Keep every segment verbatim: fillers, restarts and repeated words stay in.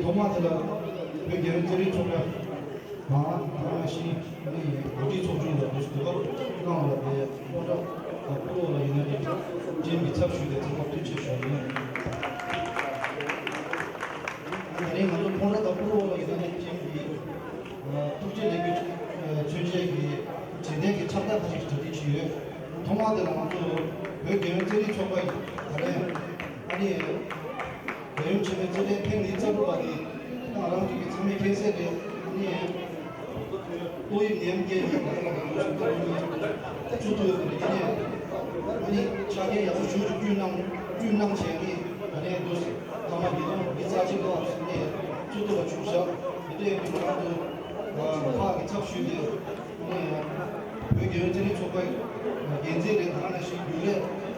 ཐོག་མ་དེ་ལ་བོད་རྒྱལ་ཡོངས་རྩེད་རིགས་ཚོགས་པ་དང་ད་ག་ནང་བཞིན་ནི་འགོ་ཁྲིད་ཚོགས་ཆུང་ལ་དུས་སུ་གོ་སྐབས་གནང་བ་དེ་སྤོན་ཊ་དང་ཕུ་ལོ་ལ་ཡིན་ན་རེད། ཅེམ་གྱི་ཚབ་ཞུས་ཏེ་ཚང་མ་ཐུགས་རྗེ་ཆེ་ཞུ་ཡིན། ད་རིང་ང་ཚོ་སྤོན་ཊ་དང་ཕུ་ལོ་ལ་ཡིན་ན་རེད། ཅེམ་གྱི་ཐུགས་རྗེ་ལེགས་འབུལ་མཚོན་ཆེད་ཀྱི་རྗེས་དྲན་གྱི་ཕྱག་རྟགས་ཁ་ཤས་གྲ་སྒྲིག་བྱས་ཡོད། ཐོག་མ་དེ་ལ་ང་ཚོ་བོད་རྒྱལ་ཡོངས་རྩེད་རིགས་ཚོགས་པ་ཡིས་ད་རེས་ཨ་ནི། རྒྱལ་ཡོངས་ཆེན་མོའི་རྩེད་འགྲན་ཐེངས་ཉི་ཤུ་རྩ་དྲུག་པ་དེ་ང་རང་ཚོ་གི་ཚང་མས་མཁྱེན་གསལ་རེད། ཨ་ནི་ཏོག་དབྱིབས་ནད་ཡམས་ཀྱི་ཡོད་པ་ལ་བརྟེན་ནས་བཙུགས་ཐུབ་ཡོད་པ་རེད། དེ་ནས་ཨ་ནི་ཆ་རྐྱེན་ཡག་པོ་ཞེ་པོ་ཅིག་བསྐྲུན་གནང་བསྐྲུན་གནང་བྱས་ནས་ད་ལན་དུས་སྐར་མ་ཉིས་སྟོང་མི་རྩ་གཅིག་ལྷག་ཙམ་ནས་བཙུགས་ཐུབ་པ་བྱུང་ཤག་དེ་འདྲ་ཡིན་དུས་ང་རང་ཚོ་ཁག་གི་ཚབ་ཞུས་ཏེ་ཨ་ནི་བོད་རྒྱལ་ཡོངས་རྩེད་རིགས་ཚོགས་པའི་འགན་འཛིན་རེད། ད་ག་ནང་བཞིན་རྒྱུན་ལས་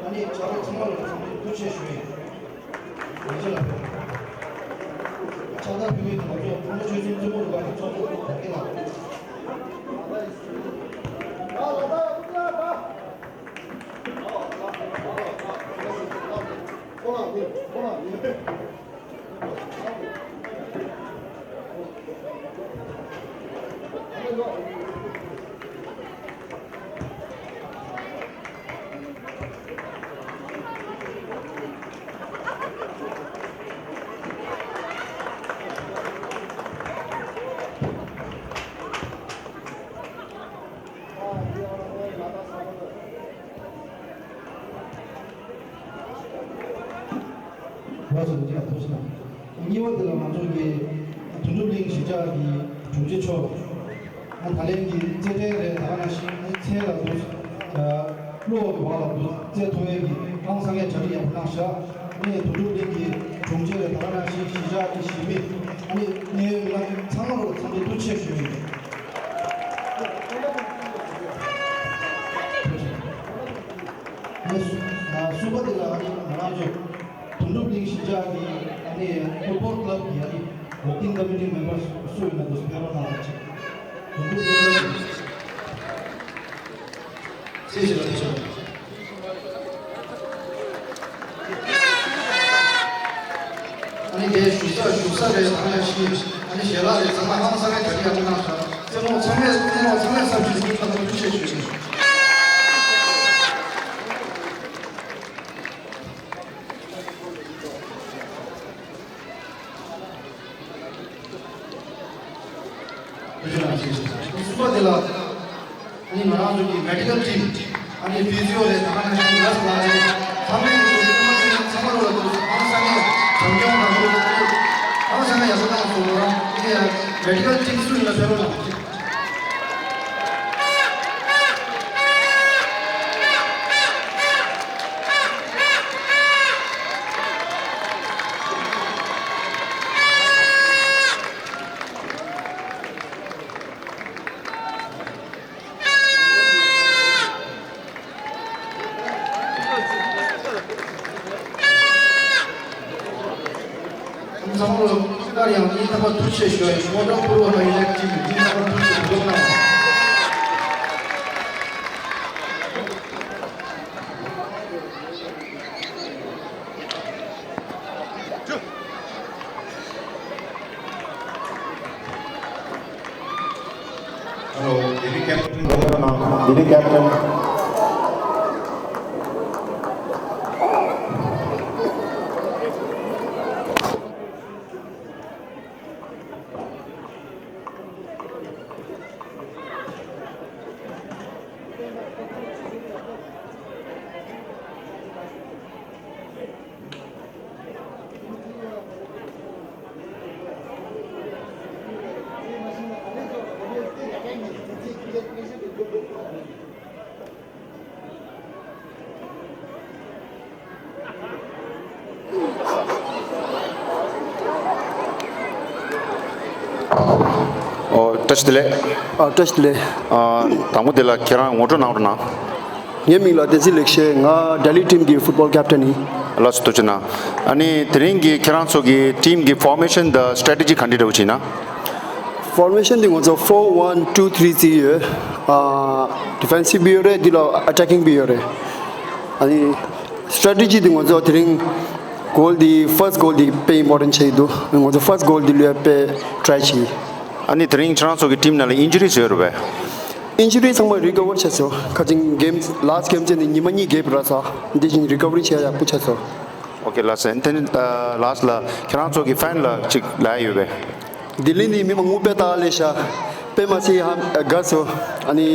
ཨ་ནི་ཕྱག་རོགས་ཚང་མ་ལ་ཚང་མ་ཐུགས་རྗེ་ཆེ་ཞུ་ཡིན། ལགས་སོ། ཐུགས་རྗེ་ཆེ། གཉིས་པ་དེ་ལ་ང་ཚོ་གི་དོན་གྲུབ་གླིང་གཞིས་ཆགས་ཀྱི་དྲུང་ཆེ་མཆོག་ཨ་ད་ལན་གྱི་རྩེད་འགྲན་རེད། ད་ག་ནང་བཞིན་ཨ་ནི་མཚན་ལ་འདུག་ཨ་གློ་བ་གི་བར་ལ་འདུག་རྩེད་ཐུབ་ཡས་ཀྱི་ཧང་སང་ཡས་གྲ་སྒྲིག་ཡག་པོ་གནང་ཤག་ཨ་ནི་དོན་གྲུབ་གླིང་གི་དྲུང་ཆེ་རེད། ད་ག་ནང་བཞིན་གཞིས་ཆགས་ཀྱི་གཞིས་མི་ཨ་ནི་གནད་ཡོད་མི་སྣ་ཚང་མ་ལ་ཚང་མས་ཐུགས་རྗེ་ཆེ་ཞུ་ཡིན། ཨ་ནི་གསུམ་པ་དེ་ལ་ཨ་ནི་ང་རང་ཚོ། དོན་གྲུབ་གླིང་གཞིས་ཆགས་ཀྱི་ཨ་ནི་ཕུཊ་བོལ་ཀླབ་ཀྱི་ཨ་ནི་ཝོར་ཀིང་ཀོ་མི་ཊི་མེམ་བར་སུ་ཡིན་ན་དུ་ཕེབས་རོགས་གནང་རོགས་བྱེད། དོན་གྲུབ་གླིང་གླབ་ཀྱི། ཨ་ནི་དེ་བཞུགས་ས་བཞུགས་ས་རེད། ཚང་མ་ཤེས། ཨ་ནི་ཞལ་ལག་རེད། ཚང་མ་ཧང་སང་རེད། ག་རེ་ཡག་པོ་གནང་ཤག་རྩེད་མོ་ཚང་མས་རྩེད་མོ་ཚང་མས་བསམ་ཤེས་ཀྱི་ཐུགས་རྗེ་ཆེ་ཞུ། གསུམ་པ་དེ་ལ་ཨ་ནི་ང་རང་ཚོ་གི་མེ་ཌི་ཀལ་ཊིམ། ཨ་ནི་ཕི་ཟི་ཡོ་རེད། ད་ག་ནང་བཞིན་ནར་སི་ལགས་རེད། ཚང་མས་ཚང་མ་ཚང་མ་ལོ་ལ་ཧང་སང་ངེ་བྱམས་སྐྱོང་དང་ཧང་སང་ངེ་ཡག་པོ་གནང་སོང་། ང་རང་ཨ་ནི་མེ་ཌི་ཀལ་ཊིམ་སུ་ཡིན་ན་ཕེབས་རོགས་གནང་། ཚང་མ་ལོ་སླར་ཡང་སྙིང་ཐག་པ་ཐུགས་རྗེ་ཆེ་ཞུ་ཡ་ཡིན། སྔོན་འགྲོ་ཕུར་བ་ལ་ཡིན་ལེགས་ཀྱི་སྙིང་ཐག་པ་ཐུགས་རྗེ་ཆེ་ཞུ་གནང་། Hello, Delhi captain. Delhi captain. ཨོ། བཀྲ་ཤིས་བདེ་ལེགས། ཨ། བཀྲ་ཤིས་བདེ་ལེགས། ཨ། དང་པོ་དེ་ལ་ཁྱེད་རང་ངོ་སྤྲོད་གནང་རོགས་གནང་། ངའི་མིང་ལ་བསྟན་འཛིན་ལེགས་བཤད། ང་ལྡི་ལི་ཊིམ་གྱི་ཕུཊ་བོལ་ཀེབ་ཊན་ཡིན། ལགས་སོ། ཐུགས་རྗེ་གནང་། ཨ་ནི་དེ་རིང་གི་ཁྱེད་རང་ཚོ་གི་ཊིམ་གྱི་ཕོར་མེ་ཤན་དང་སི་ཊེ་ཊི་ཇི་ག་འདྲ་འདྲ་བོ་ཅིག་ཡིན་ན། ཕོར་མེ་ཤན་འདི་ང་ཚོ་ཕོར་ཝན་ཊུ་ཐི་རི་བརྩིས་ཡོད། ཨ། ཌི་ཕེན་སིབ་ཡོད་རེད། འདི་ལ་ཨ་ཊེ་ཀིང་ཡོད་རེད། ཨ་ནི་སི་ཊེ་ཊི་ཇི་འདི་ང་ཚོ་དེ་རིང་ གོལ་འདི་ཕར་སི་གོལ་འདི་དཔེ་ཨིམ་པོར་ཊན་ཊི་བྱེད་ཀྱི་འདུག་ང་ཚོ་ཕར་སི་གོལ་འདི་བླུ་ཡ་དཔེ་ཊི་རའི་བྱེད་ཀྱི། ཨ་ནི་དེ་རིང་ཁྱེད་རང་ཚོ་གི་ཊིམ་ནང་ལ་ཨིན་ཇུ་རིས་ཡོད་རེད་པས། ཨིན་ཇུ་རི་ཚང་མ་རི་ཀ་ཝར་བྱས་སོང་། ཁ་ཅིག་གེམ་ལཱ་སི་ཊི་གེམ་ཅན་ནི་ཉི་མ་གཉིས་གེབ་རག་ས། འདི་བཞིན་རི་ཀ་ཝ་རི་བྱེད་ཡ་ཡག་པོ་བྱས་སོང་། ཨོ་ཀེ་ལགས་སོ། དེ་ནི་ལཱ་སི་ཊི་ལ་ཁྱེད་རང་ཚོ་གི་ཕེན་ལ་ཅིག་ལབ་ཡ་ཡོད་པས། ལྡི་ལི་ནས་མི་མང་པོ་དཔེ་ལྟ་སླེབས་ཤག་དཔེ་མ་སྲིད་ཧ་དགའ་སོང་། ཨ་ནི་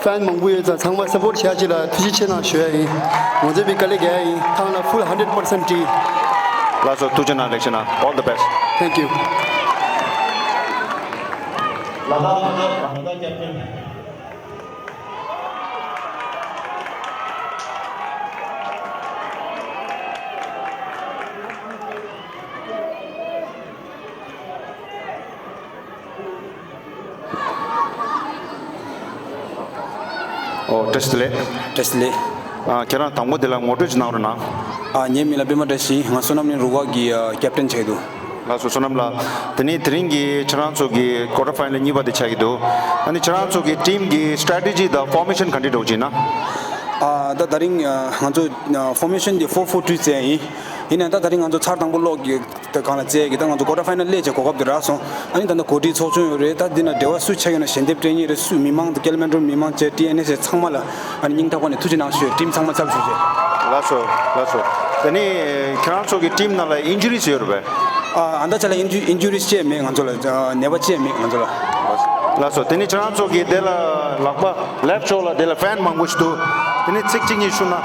ཕེན་མང་པོ་ཡོད་ཙང་ཚང་མ་སཔོར་ཊི་བྱེད་ཡ་ཅིག་ལ་ཐུགས་རྗེ་ཆེ་གནང་ཞུ་ཡ་ཡིན། ང་ཚོས་མི་དཀའ་ལས་རྒྱག་ཡ་ཡིན། ཐང་ལ་ཕུལ་ཧན་ཌེཌ་པར་སེན་ཊི་བྲིས། ལགས་སོ། ཐུགས་རྗེ་གནང་། ལེགས་བྱས་གནང་། All the best. Thank you. ལ་དྭགས་ལ་དྭགས་ཀེབ་ཊན། ཨོ། བཀྲ་ཤིས་བདེ་ལེགས། བཀྲ་ཤིས་བདེ་ལེགས། ཨ། ཁྱེད་རང་དང་པོ་དེ་ལ་ངོ་སྤྲོད་ཅིག་གནང་རོགས་གནང་། ཨ། ངའི་མིང་ལ་པད་མ་བཀྲ་ཤིས། ང་བསོད་ནམས་གླིང་རུ་ཁག་གི་ཨ་ཀེབ་ཊན་ཆགས་ཀྱི་འདུག་ལགས་སོ། བསོད་ནམས་ལགས། དེ་ནས་དེ་རིང་གི་ཁྱེད་རང་ཚོ་གི་ཀོར་ཊར་ཕའི་ནལ་གཉིས་པ་དེ་ཆགས་ཀྱི་འདུག་ཨ་ནི་ཁྱེད་རང་ཚོ་གི་ཊིམ་གི་སི་ཊེ་རེ་ཊི་ཇི་དང་ཕོར་མེ་ཤན་ག་འདྲ་འདྲ་བོ་ཅིག་ཡིན་ན། ཨ། ད་ད་རིང་ཨ་ང་ཚོ་ཨ་ཕོར་མེ་ཤན་དེ་ཕོར་ཕོར་ཊུ་བརྩི་ཡ་ཡིན། ཡིན་ནའང་ད་ད་རིང་ང་ཚོ་ཚར་དང་པོ་ལོག་གི་དེ་སྒང་ལ་བརྩི་ཡ་གི། ད་ང་ཚོ་ཀོར་ཊར་ཕའི་ནལ་སླེབས་བྱས་གོ་སྐབས་དེ་རག་སོང་། ཨ་ནི་ད་ལྟ་གོ་སྒྲིག་ཚོགས་ཆུང་ཡོད་རེད། ད་འདི་ན་འབྲེལ་བ་སུ་ཆགས་ཡོད་ན་ཞལ་འདེབས་སྤྲད་མཁན་རེད། སུ་མི་མང་དང་ཀ་ལི་མན་ཌར་མི་མང་བཅས་ཊི་ཨེན་ཨེས་ཨེ་ཚང་མ་ལ་ཨ་ནི་སྙིང་ཐག་པ་ནས་ཐུགས་རྗེ་གནང་ཞུ། ཊིམ་ཚང་མ་ཚབ་ཞུ་རྒྱུ། ལགས་སོ། ལགས་སོ། དེ་ནས་ཁྱེད་རང་ཚོ་གི་ཊིམ་ནང་ལ་ཨིན་ཇུ་རིས་ཡོད་རེད་པས། ཨ། ཨ་ད་ཆ་ལ་ཨིན་ཇུ་ཨིན་ཇུ་རིས་ཅིག་མེད་ང་ཚོ་ལ། ཨ། ནད་པ་ཅིག་མེད་ང་ཚོ་ལ། ལགས་སོ། དེ་ནས་ཁྱེད་རང་ཚོ་གི་དེ་ལ་ལག་པ་ལེབ་ཕྱོགས་ལ་དེ་ལ་ཕེན་མང་པོ་ཞིག་འདུག་དེ་ནས་ཚིག་གཅིག་གཉིས་ཞུ་ན། ཨ།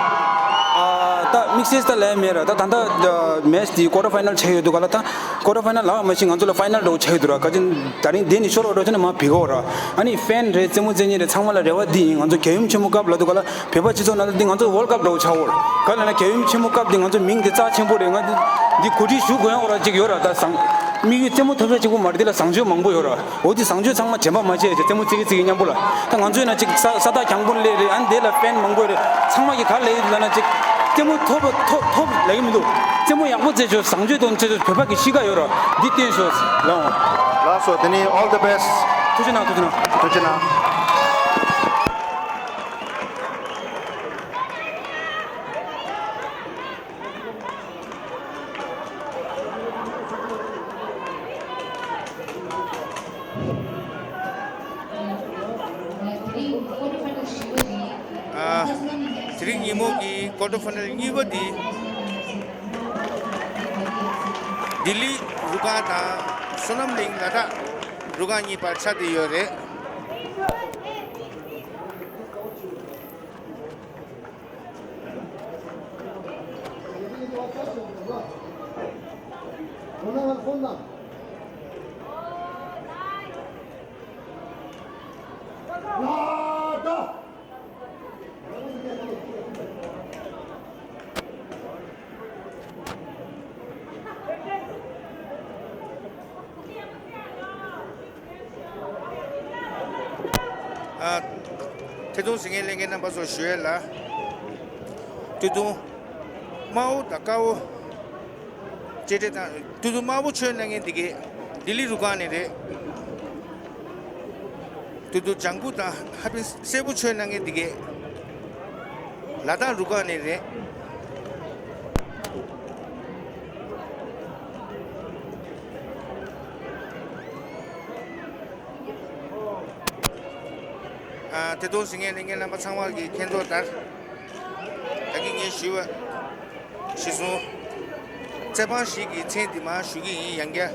ད་དམིགས་བསལ་ད་ལབ་མེད་ར། ད་ད་ལྟ་མེཆ་དེ་ཀོར་ཊར་ཕའི་ནལ་ཆགས་ཡོད་འདུག་ག་ལ། ད་ཀོར་ཊར་ཕའི་ནལ་ལ་མ་ཤི་ང་ཚོ་ལ་ཕའི་ནལ་འདྲ་བོ་ཆགས་ཡོད་འདུག་ར། ག་ཅི་ད་རིང་དེ་ནས་ཤོར་བ་འགྲོ་ཆ་ན་མ་བི་གོ་ར། ཨ་ནི་ཕེན་རེད། རྩེད་མོ་རྩེ་མཁན་རེད། ཚང་མ་ལ་རེ་བ་འདི་ཡིན། ང་ཚོ་རྒྱལ་ཡུམ་ཆེན་མོ་སྐབས་ལ་འདུག་ག་ལ། བོད་པ་སྤྱི་ཚོགས་ནང་ལ་འདི་ང་ཚོ་ཝོལ་ཀབ་འདྲ་བོ་ཆགས་འོར། ག་ལ་ན་རྒྱལ་ཡུམ་ཆེན་མོ་སྐབས་འདི་ང་ཚོ་མིང་འདི་རྩ་ཆེན་པོ་རེད། ང་འདི་འདི་གོ་སྒྲིག་ཞུ་དགོས་ཡོད་ར་ཅིག་ཡོད་ར། ད་བཟང་དམིགས་ཡུལ་རྩེད་མོ་ཐོབ་ས་གཅིག་པོ་མ་རེད། འདི་ལ་བཟང་སྤྱོད་མང་པོ་ཡོད་ར། འོ་འདི་བཟང་སྤྱོད་ཚང་མ་དྲན་པ་མ་བརྗེད་བྱས་རྩེད་མོ་རྩེ་གི་རྩེ་གི་མཉམ་པོ་ལ། ད་ང་ཚོ་ཡིན་ན་ཅིག་ས་ས་ཐག་གྱང་པོ་སླེབས་རེད། ཨ་ནི་དེ་ལ་ཕེན་མང་པོ་རེད། ཚང་མ་གི་ག་ལ་ཡོད་ལ་ན་ཅིག་རྩེད་མོ་ཐོབ་ཐོབ་ཐོབ་ལ་གི་མི་འདུག་རྩེད་མོ་ཡག་པོ་རྩེ་ཆོག་བཟང་སྤྱོད་དང་རྩེ་ཆོག་བོད་པ་གི་གཤིས་ཀ་ཡོད་ར། འདི་བསྟན་ཤོག་ལའོ། ལགས་སོ། དེ་ནི་all the best། ཐུགས་རྗེ་གནང་། ཐུགས་རྗེ་གནང་། ཐུགས་རྗེ་གནང་། ཨ། དེ་རིང་ཉིན་མོ་གི་ཀོར་ཊར་ཕའི་ནལ་གཉིས་པ་འདི་ལྡི་ལི་རུ་ཁག་དང་བསོད་ནམས་གླིང་ལ་དྭགས་རུ་ཁག་གཉིས་བར་ཆགས་བསྡད་ཡོད་རེད། ཨ། ཐད་གཏོང་གཟིགས་མཁན་ལྷན་རྒྱས་རྣམ་པ་ཚོ་ཞུ་ཡས་ལ། སྟོད་ཐུང་། དམར་པོ་དང་དཀར་པོ། གཅེས་སྤྲས་དང་། སྟོད་ཐུང་དམར་པོ་མཆོད་གནང་མཁན་འདི་གས་ལྡི་ལི་རུ་ཁག་ནས་རེད། སྟོད་ཐུང་ལྗང་གུ་དང་ཧ་པིན་སེར་པོ་མཆོད་གནང་མཁན་འདི་གས་ལ་དྭགས་རུ་ཁག་ནས་རེད། ཨ། ཐད་གཏོང་གཟིགས་མཁན་ལྷན་རྒྱས་རྣམ་པ་ཚང་མ་གི་མཁྱེན་རྟོགས་ལྟར། ད་གིན་ངས་ཞུས་པ། གཞི་བཟུང་། རྩེད་དཔོན་ཞིག་གི་མཚན་འདི་མར་ཞུ་གི་ཡིན། ཡང་བསྐྱར།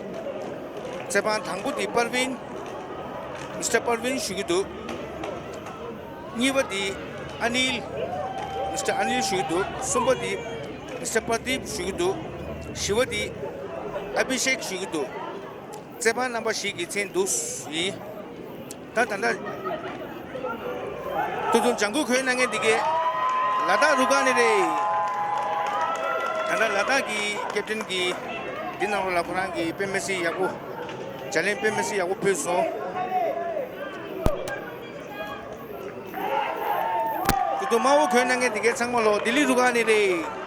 རྩེད་དཔོན་དང་པོ་འདི་པར་ཝིན། མི་སི་ཊར་པར་ཝིན་ཞུ་གི་འདུག་གཉིས་པ་འདི་ཨ་ནིལ། མི་སི་ཊར་ཨ་ནིལ་ཞུ་གི་འདུག་གསུམ་པ་འདི་མི་སི་ཊར་པར་དིབ་ཞུ་གི་འདུག་བཞི་པ་འདི་ཨ་བྷི་ཤེག་ཞུ་གི་འདུག་རྩེད་དཔོན་རྣམ་པ་ཞིག་གི་མཚན་འདུག་ཡིན། ད་ད་ལྟ་སྟོད་ཐུང་ལྗང་གུ་གོན་གནང་མཁན་འདི་གས་ལ་དྭགས་རུ་ཁག་ནས་རེད། ད་ལྟ་ལ་དྭགས་ཀྱི་ཀེབ་ཊན་གྱིས་འདི་ནང་ལོགས་ལ་ཁོ་རང་གི་དཔེ་མི་སྲིད་ཡག་པོ། བརྗེ་ལེན་དཔེ་མི་སྲིད་ཡག་པོ་ཕུལ་སོང་། སྟོད་ཐུང་དམར་པོ་གོན་གནང་མཁན་འདི་གས་ཚང་མ་ལོ་ལྡི་ལི་རུ་ཁག་ནས་རེད།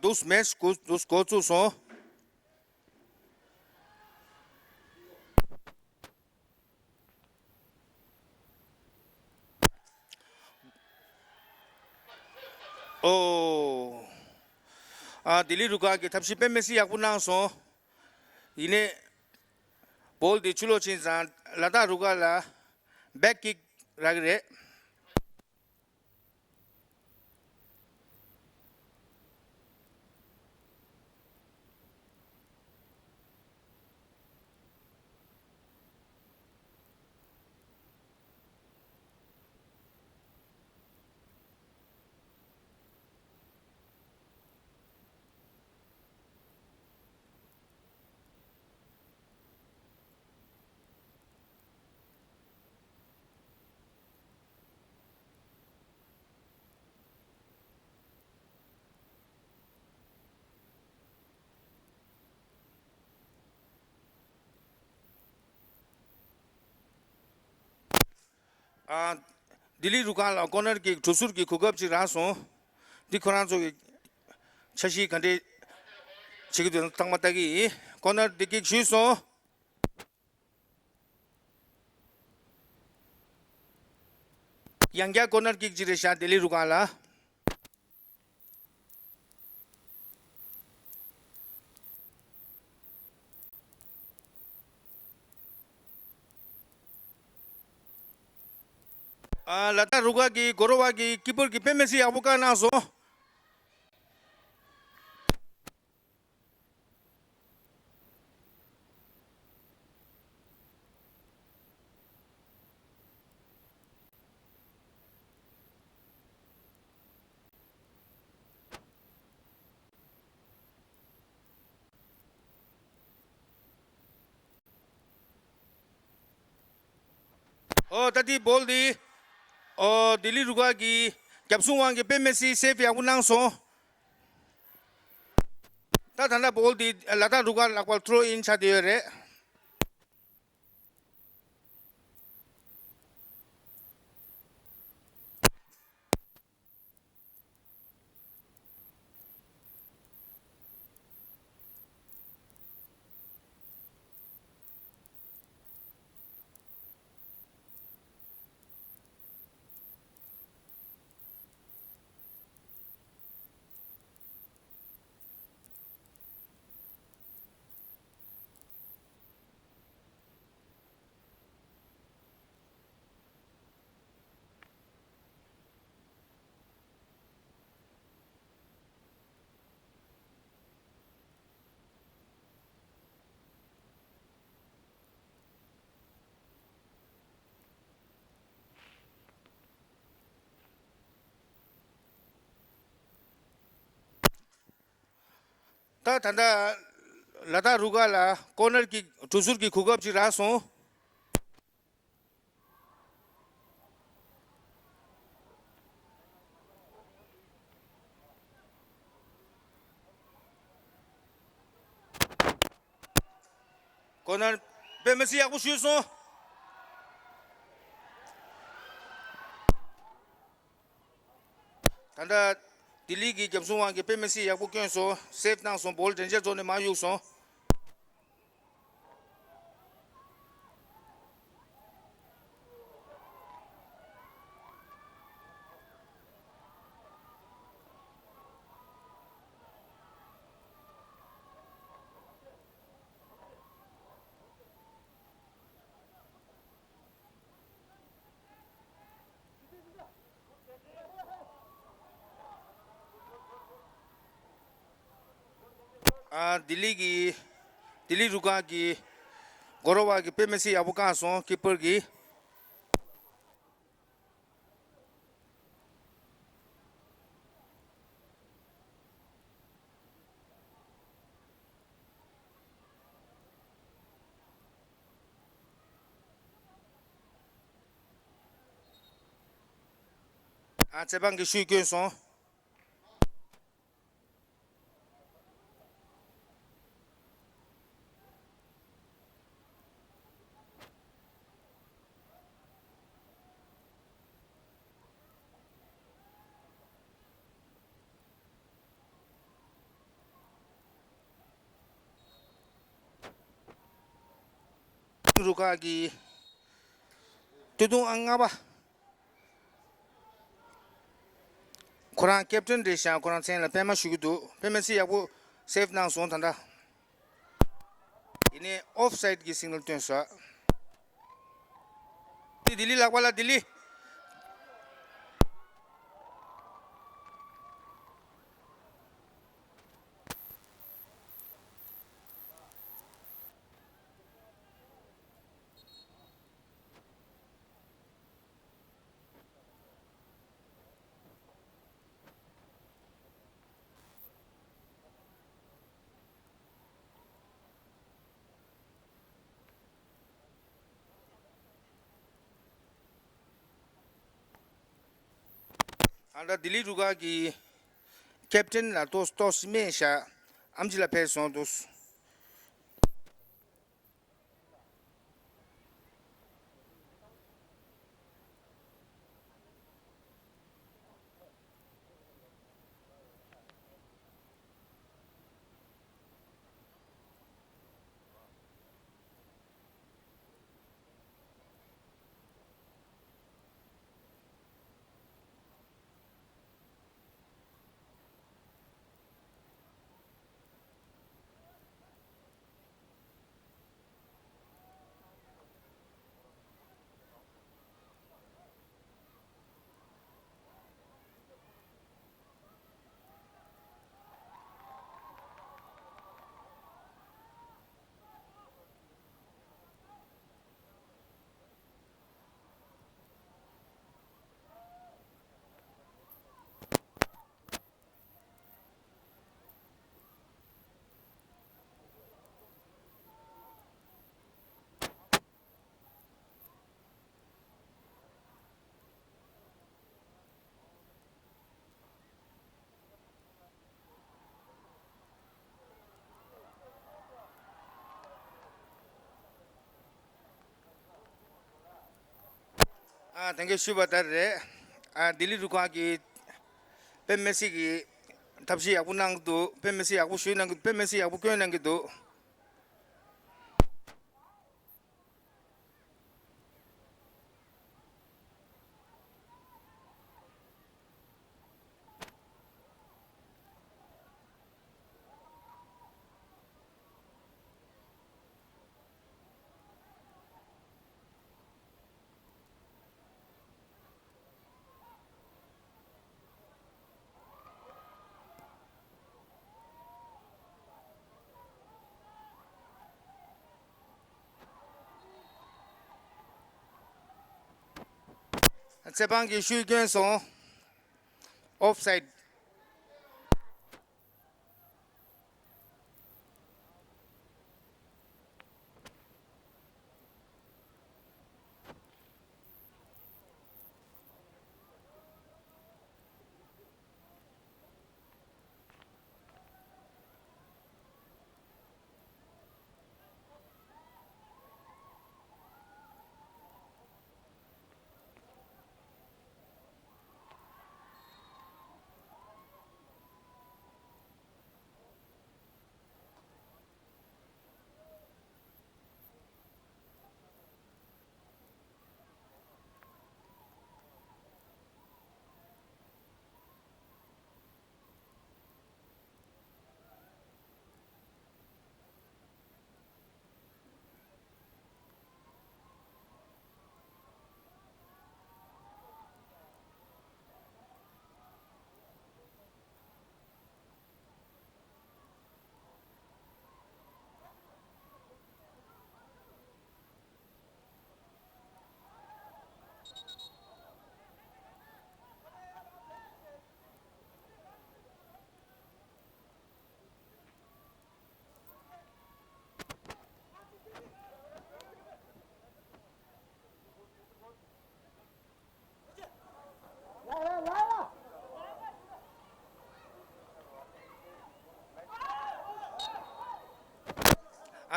འདུག་མེད་འགོ་འདུག་འགོ་བཙུགས་སོང་། ཨོ། ཨ་ལྡི་ལི་རུ་ཁག་གི་ཐབས་ཤེས་དཔེ་མི་སྲིད་ཡག་པོ་གནང་སོང་། ཡིན་ནའི་བོལ་དེ་ཕྱི་ལོགས་ཕྱིན་ཙང་ལ་དྭགས་རུ་ཁག་ལ་བེག་ཀིག་རག་གི་རེད། ཨ། ལྡི་ལི་རུ་ཁག་ལ་ཀོ་ནར་ཀིག་གྲུ་ཟུར་གྱི་གོ་སྐབས་ཅིག་རག་སོང་། འདི་ཁོ་རང་ཚོ་གི་འཆར་གཞི་ག་འདྲས་བྱེད་ཀྱི་འདུག་ཚང་མ་ལྟ་གི་ཡིན། ཀོ་ནར་འདི་ཀིག་གཞུས་སོང་། ཡང་བསྐྱར་ཀོ་ནར་ཀིག་ཅིག་རེད་ཤག་ལྡི་ལི་རུ་ཁག་ལ། ཨ། ལ་དྭགས་རུ་ཁག་གི་གོ་རོ་བ་གི་ཀི་པར་གི་དཔེ་མི་སྲིད་ཡག་པོ་བཀག་གནང་སོང་། ཨོ། ད་ལྟའི་བོལ་འདི། ཨོ། ལྡི་ལི་རུ་ཁག་གི་རྒྱབ་སྲུང་དབང་གིས་དཔེ་མི་སྲིད་སེབ་ཡག་པོ་གནང་སོང་། ད་ད་ལྟ་བོལ་འདི་ལ་དྭགས་རུ་ཁག་ལག་པར་ཐྲོ་ཨིན་ཆགས་བསྡད་ཡོད་རེད། ད་ད་ལྟ་ལ་དྭགས་རུ་ཁག་ལ་ཀོ་ནར་གྱི་གྲུ་ཟུར་གྱི་གོ་སྐབས་ཅིག་རག་སོང་། ཀོ་ནར་དཔེ་མི་སྲིད་ཡག་པོ་གཞུས་སོང་། ད་ལྟ་ལྡི་ལི་གི་རྒྱབ་སྲུང་དབང་གིས་དཔེ་མི་སྲིད་ཡག་པོ་བསྐྱོན་སོང་། སེབ་བཏང་སོང་། བོལ་འདྲེན་འཆར་རྫོགས་ནས་མར་གཡུགས་སོང་། ཨ། ལྡི་ལི་གི་ལྡི་ལི་རུ་ཁག་གི་གོ་རོ་བ་གི་དཔེ་མི་སྲིད་ཡག་པོ་བཀག་སོང་། ཀི་པར་གི། ཨ། ཚེ་དཔང་གིས་གཞུས་བསྐྱོན་སོང་། རུ་ཁག་གི་སྟོད་ཐུང་ཨང་ལྔ་པ། ཁོ་རང་ཀེབ་ཏན་རེད་ཤག་ཁོ་རང་མཚན་ལ་པད་མ་ཞུ་གི་འདུག་པད་མ་སི་ཡག་པོ་སེབ་གནང་སོང་ད་ལྟ། ཡིན་ནའི་ཨོཕ་སའིད་ཀྱི་སིག་ནལ་སྟོན་སོང་། ལྡི་ལི་ལག་པ་ལ་ལྡི་ལི། ཨ་ད་ལྡི་ལི་རུ་ཁག་གི་ཀེབ་ཏན་ལ་ཏོག་ཏོག་སི་མེ་ཤ་ཨམ་ཅི་ལ་ཕེབས་སོང་འདུག་ཨ་ད་གིན་ཞུས་པ་ལྟར་རེད། ཨ་ལྡི་ལི་རུ་ཁག་གིས་པད་མ་སི་གི་ཐབས་ཤེས་ཡག་པོ་གནང་གི་འདུག་པད་མ་སི་ཡག་པོ་ཞུས་གནང་གི་པད་མ་སི་ཡག་པོ་སྐྱོན་གནང་གི་འདུག་རྩེད་དཔང་གི་ཤུལ་བསྐྱོན་སོང་། ཨོཕ་སའིད།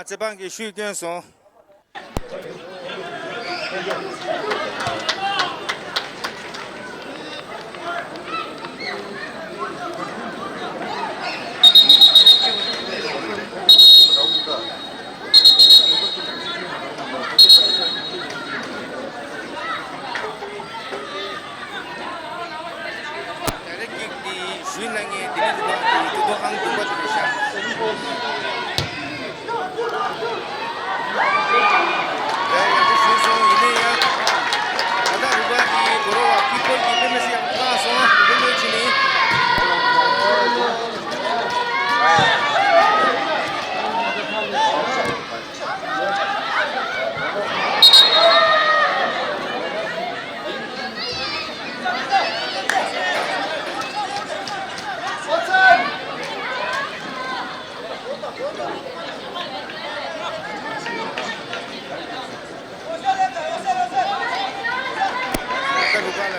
ཨ་རྩེད་དཔང་གི་ཤུལ་བསྐྱོན་སོང་།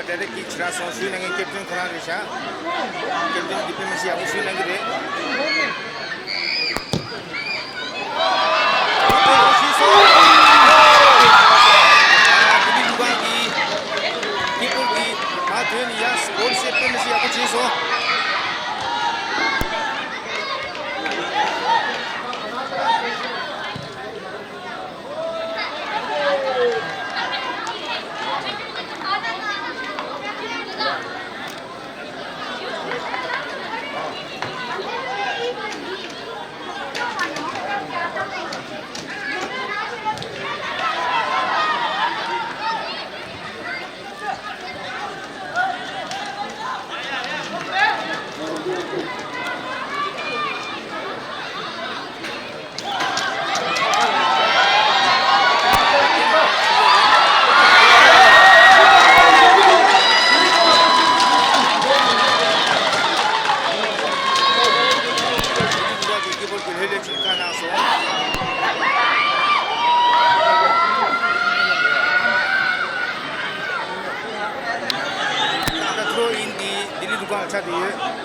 ཌའི་རེག་ཀིག་ཆགས་སོང་། སུའི་གནང་མཁན། ཀེབ་ཏིན་ཁོ་རང་རེད་ཤག་ཀེབ་ཏིན་ཌི་ཕེན་སི་ཡག་པོ་སུའི་གནང་གི་རེད། ལྡི་ལི་ལྷུན་ཁང་གི་ཀི་པར་གྱིས་མར་ཐོན་ནས་ཡང་གོལ་སེབ་དཔེ་མི་སྲིད་ཡག་པོ་བྱས་སོང་། ད་ལྟ་ཐོ་རོ་ཨིན་འདི་ལྡི་ལི་ལྷུན་ཁང་ལ་ཆགས་བསྡད་ཡོད།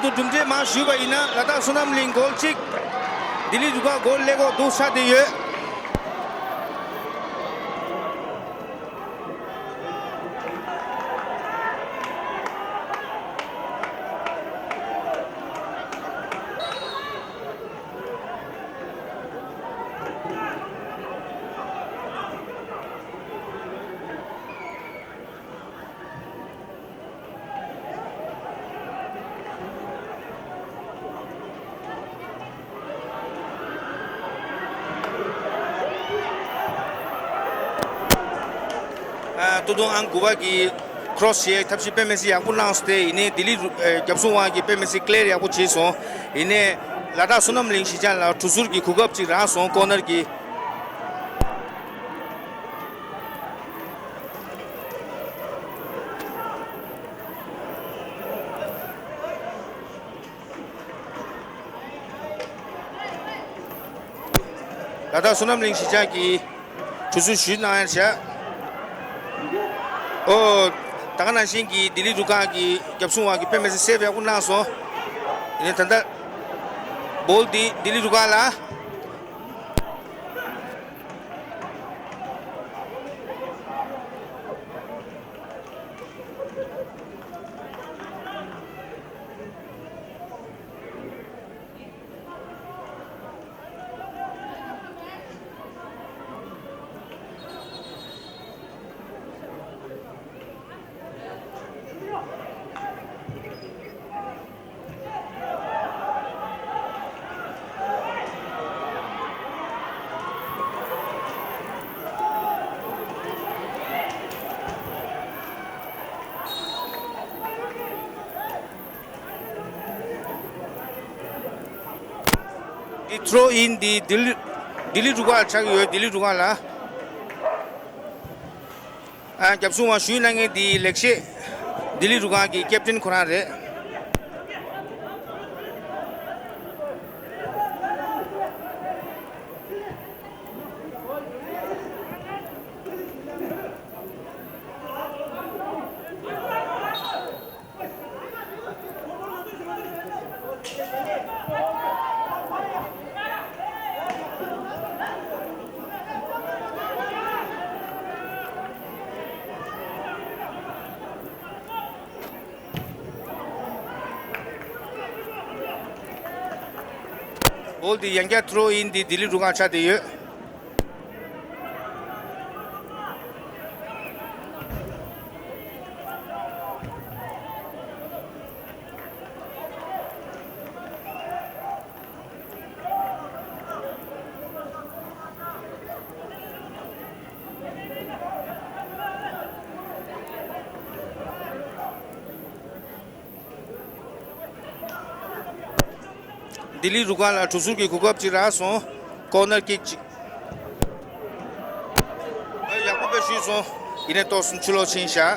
དུ་གྲུབ་འབྲས་མར་ཞུས་པ་ཡིན་ན། ལ་དྭགས་བསོད་ནམས་གླིང་གོལ་གཅིག་ལྡི་ལི་རུ་ཁག་གོལ་ཀླད་ཀོར་འདུག་ཆགས་བསྡད་ཡོད། ཨ། ཏུ་ཏུང་ཨང་དགུ་པ་གི་ཁྲོ་སི་ཡའི་ཐབས་ཤེས་དཔེ་མི་སྲིད་ཡག་པོ་བླངས་སོང་སྟེ། ཡིན་ནའི་ལྡི་ལི་རུ་ཨ་རྒྱབ་སྲུང་བ་གི་དཔེ་མི་སྲིད་ཀླེར་ཡག་པོ་བྱས་སོང་། ཡིན་ནའི་ལ་དྭགས་བསོད་ནམས་གླིང་གཞིས་ཆགས་ལ་གྲུ་ཟུར་གྱི་གོ་སྐབས་ཅིག་རག་སོང་། ཀོར་ནར་གྱི། ལ་དྭགས་བསོད་ནམས་གླིང་གཞིས་ཆགས་ཀྱིས་གྲུ་ཟུར་ཞུས་གནང་ཡ་བྱས། ཨོ། ད་ག་ནང་བཞིན་གྱི་ལྡི་ལི་རུ་ཁག་གི་རྒྱབ་སྲུང་བ་གི་དཔེ་མི་སྲིད་སེབ་ཡག་པོ་གནང་སོང་། ཡིན་ནའི་ད་ལྟ་བོལ་འདི་ལྡི་ལི་རུ་ཁག་ལ། འདི་ཐྲོ་ཨིན་འདི་ལྡི་ལི་ལྡི་ལི་རུ་ཁག་ཆགས་ཡོད། ལྡི་ལི་རུ་ཁག་ལ། ཨ། རྒྱབ་སྲུང་བ་ཞུས་གནང་མཁན་འདི་ལེགས་བཤད་ལྡི་ལི་རུ་ཁག་གི་ཀེབ་ཏིན་ཁོ་རང་རེད། བོལ་འདི་ཡང་བསྐྱར་ཐྲོ་ཨིན་འདི་ལྡི་ལི་རུ་ཁག་ཆགས་བསྡད་ཡོད། ལྡི་ལི་རུ་ཁག་ལ་གྲུ་ཟུར་གྱི་གོ་སྐབས་ཅིག་རག་སོང་། ཀོར་ནར་ཀིག་ཅིག་ཨ། ཡག་པོ་དཔེ་ཞུས་སོང་། ཡིན་ནའི་ཏོག་ཙམ་ཕྱི་ལོགས་ཕྱིན་བཞག་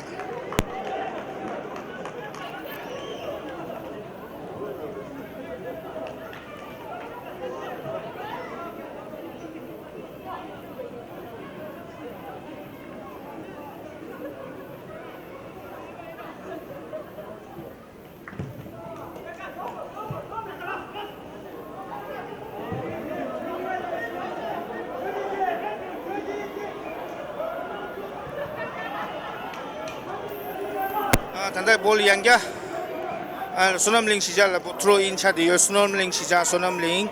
ཨ། ད་ལྟ་བོལ་ཡང་བསྐྱར། ཨ། བསོད་ནམས་གླིང་གཞིས་ཆགས་ལ་ཐྲོ་ཨིན་ཆགས་བསྡད་ཡོད། བསོད་ནམས་གླིང་གཞིས་ཆགས། བསོད་ནམས་གླིང་།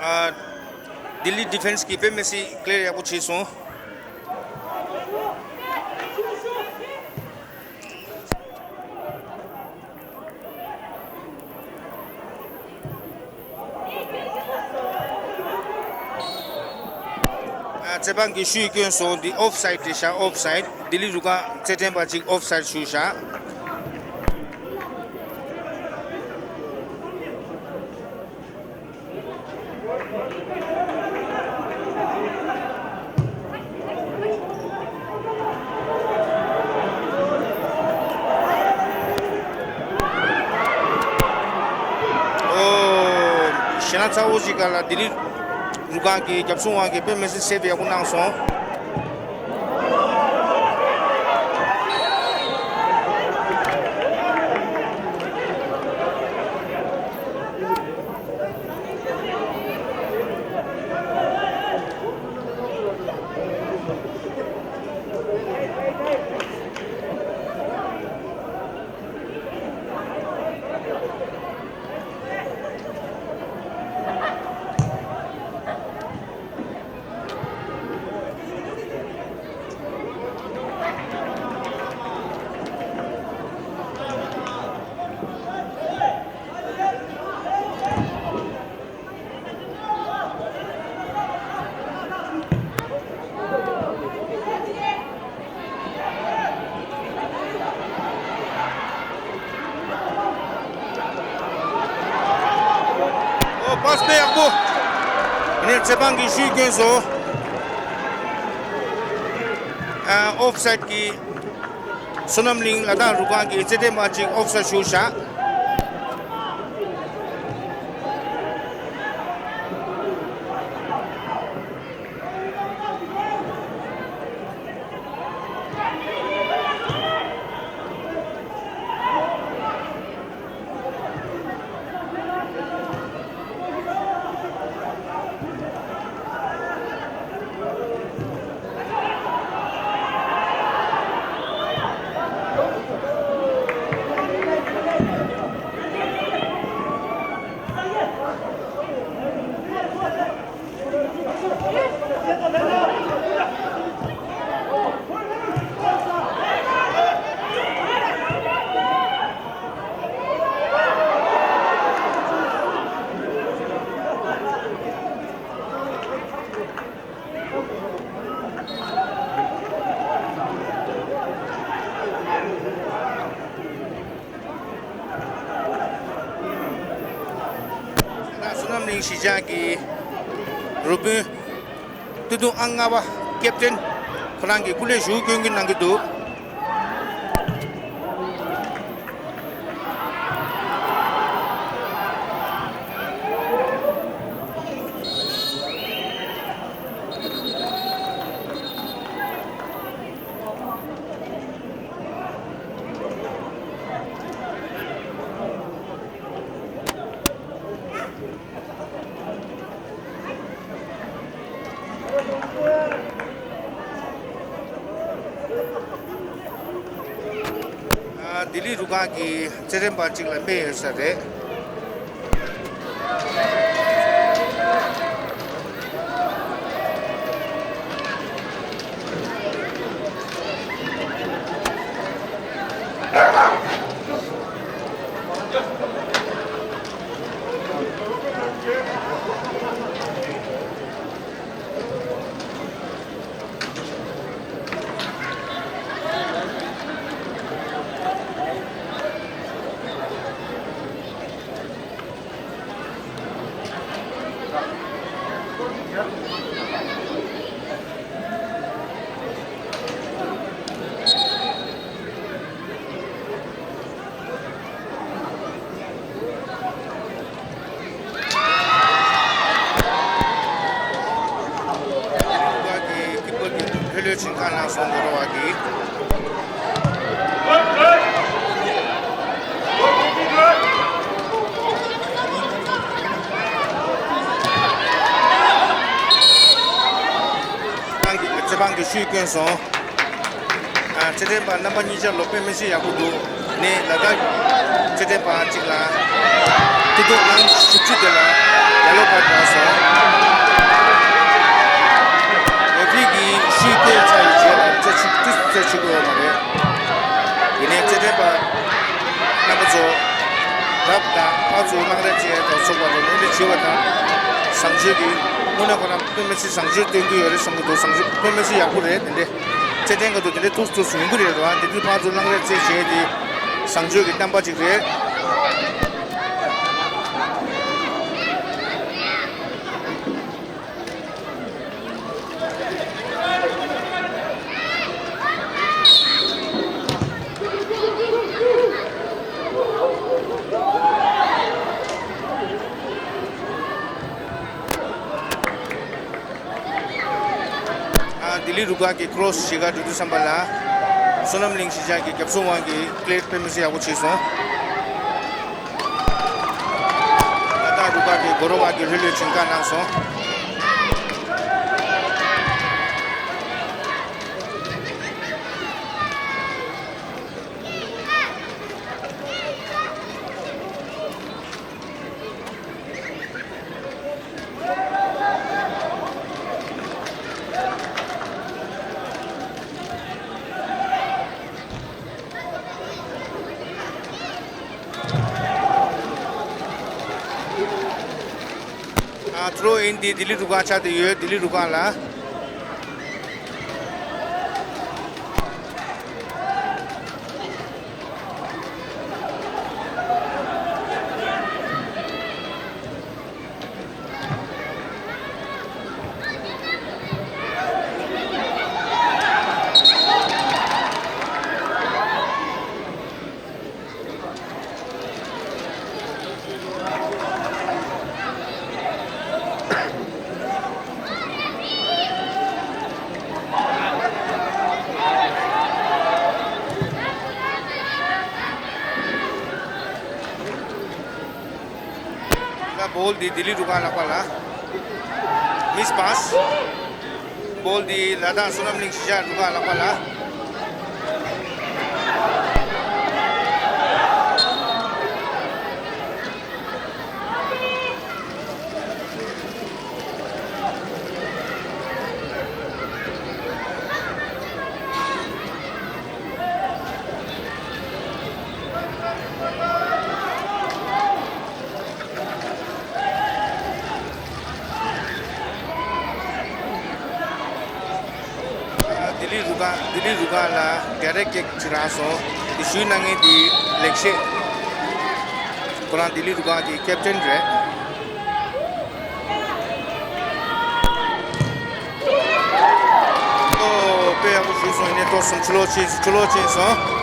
ཨ། ལྡི་ལི་ཌི་ཕེན་སི་གིས་དཔེ་མི་སྲིད་ཀླེར་ཡག་པོ་བྱས་སོང་། ཨ། རྩེད་འབང་གི་ཤུད་བསྐྱོན་སོང་། འདི་ཨོཕ་སའིཌ་རེད་ཤག་ཨོཕ་སའིཌ། ལྡི་ལི་རུ་ཁག་རྩེད་འགྲན་པ་ཅིག་ཨོཕ་སའིཌ་ཞུས་ཤག་ཚ་བོ་ཞིག་ག་ལ་ལྡི་ལི་རུ་ཁག་གི་རྒྱབ་སྲུང་བ་གི་དཔེ་མི་སྲིད་སེབ་ཡག་པོ་གནང་སོང་། ཨོ་པཱས་དཔེ་ཡག་པོ། ངས་རྩེད་འཕང་གི་ཤུལ་བསྐྱོན་སོང་། ཨ་ཨོཕ་སའིད་ཀྱི་བསོད་ནམས་གླིང་ལ་དྭགས་རུ་ཁག་གི་རྩེད་འགྲན་པ་གཅིག་ཨོཕ་སའིད་ཞུགས་བཞག། བསོད་ནམས་གླིང་གཞིས་ཆགས་ཀྱི་རུ་དཔོན་སྟོད་ཐུང་ཨང་ལྔ་པ་ཀེབ་ཏེན་ཁོ་རང་གི་སྐུ་ལས་ཞུགས་སྐྱོན་གྱི་གནང་གི་འདུག། ལྡི་ལི་རུ་ཁག་གི་རྩེད་འགྲན་པ་གཅིག་ལ་རྨས་ཡོད་ས་རེད། རྩེད་འཕང་གི་ཤུལ་བསྐྱོན་སོང་། ཨ། རྩེད་འགྲན་པ་རྣམ་པ་གཉིས་ཆ་ལོ་དཔེ་མི་སྲིད་ཡག་པོ་འདུག། ནས་ལ་དྭགས་རྩེད་འགྲན་པ་གཅིག་ལ་སྟོད་ཐུང་ཨང་བཞི་བཅུ་དེ་ལ་ཡེ་ལོ་ཁར་བཏང་སོང་། རེ་ཕི་རི་གིས་ཤུལ་བསྐྱོན་ཚར་བའི་རྗེས་ལ་རྩེད་ཆོག་ཏུ་རྩེད་ཆོག་གི་ཡོད་མ་རེད། ཡིན་ནའི་རྩེད་འགྲན་པ་རྣམ་པ་ཚོ་རབ་དང་ཕར་ཚུར་དམག་ར་བཅས་དང་ཚོགས་པ་དང་ལུང་འདྲེན་བྱེད་པ་དང་། བཟང་སྤྱོད་ཀྱི་དངོས་གནས་ཁོ་རང་དཔེ་མི་སྲིད་བཟང་སྤྱོད་སྟོན་གྱི་ཡོད་རེད་བསམ་གྱི་འདུག། བཟང་སྤྱོད་དཔེ་མི་སྲིད་ཡག་པོ་རེད། དེ་འདྲའི་རྩེད་འགྲན་ག་དུས་དེ་འདྲའི་ཐུགས་སུ་ཐུགས་སུ་ཡོང་གི་རེད་ར། དེ་དུས་ཕར་ཚུར་དམག་ར་བཅས་བྱས་ཏེ་བཟང་སྤྱོད་ཀྱི་རྣམ་པ་ཅིག་རེད། ལྡི་ལི་རུ་ཁག་གི་ཀྲོ་སི་ཞིག་ག་འགྲོ་དུས་ཙམ་པ་ལ། བསོད་ནམས་གླིང་གཞིས་ཆགས་ཀྱི་རྒྱབ་སྲུང་དབང་གིས་ཀླེ་དཔེ་མི་སྲིད་ཡག་པོ་བྱས་སོང་། ལ་དྭགས་རུ་ཁག་གི་གོ་རོ་བ་གིས་ལྷོད་ལྷོད་བྱིན་བཀག་གནང་སོང་། ཨ། ཐོ་རོ་ཨིན་འདི་ལྡི་ལི་རུ་ཁག་ཆགས་བསྡད་ཡོད། ལྡི་ལི་རུ་ཁག་ལ། ད་བྷོལ་འདི་ལྡི་ལི་རུ་ཁག་ལག་པ་ལ། མིས་པཱས། བྷོལ་འདི་ལ་དྭགས་བསོད་ནམས་གླིང་གཞིས་ཆགས་རུ་ཁག་ལག་པ་ལ། ལྡི་ལི་རུ་ཁག་ལྡི་ལི་རུ་ཁག་ལ་རྒྱ་རེ་ཀེག་ཅིག་རག་སོང་། འདི་ཞུས་གནང་མཁན་འདི་ལེགས་བཤད། ཁོ་རང་ལྡི་ལི་རུ་ཁག་གི་ཀེབ་ཏན་རེད། ཨོ། དཔེ་ཡག་པོ་ཞུས་སོང་། ཡིན་ནའི་ཏོག་ཙམ་ཕྱི་ལོགས་ཕྱིན་སོང་། ཕྱི་ལོགས་ཕྱིན་སོང་།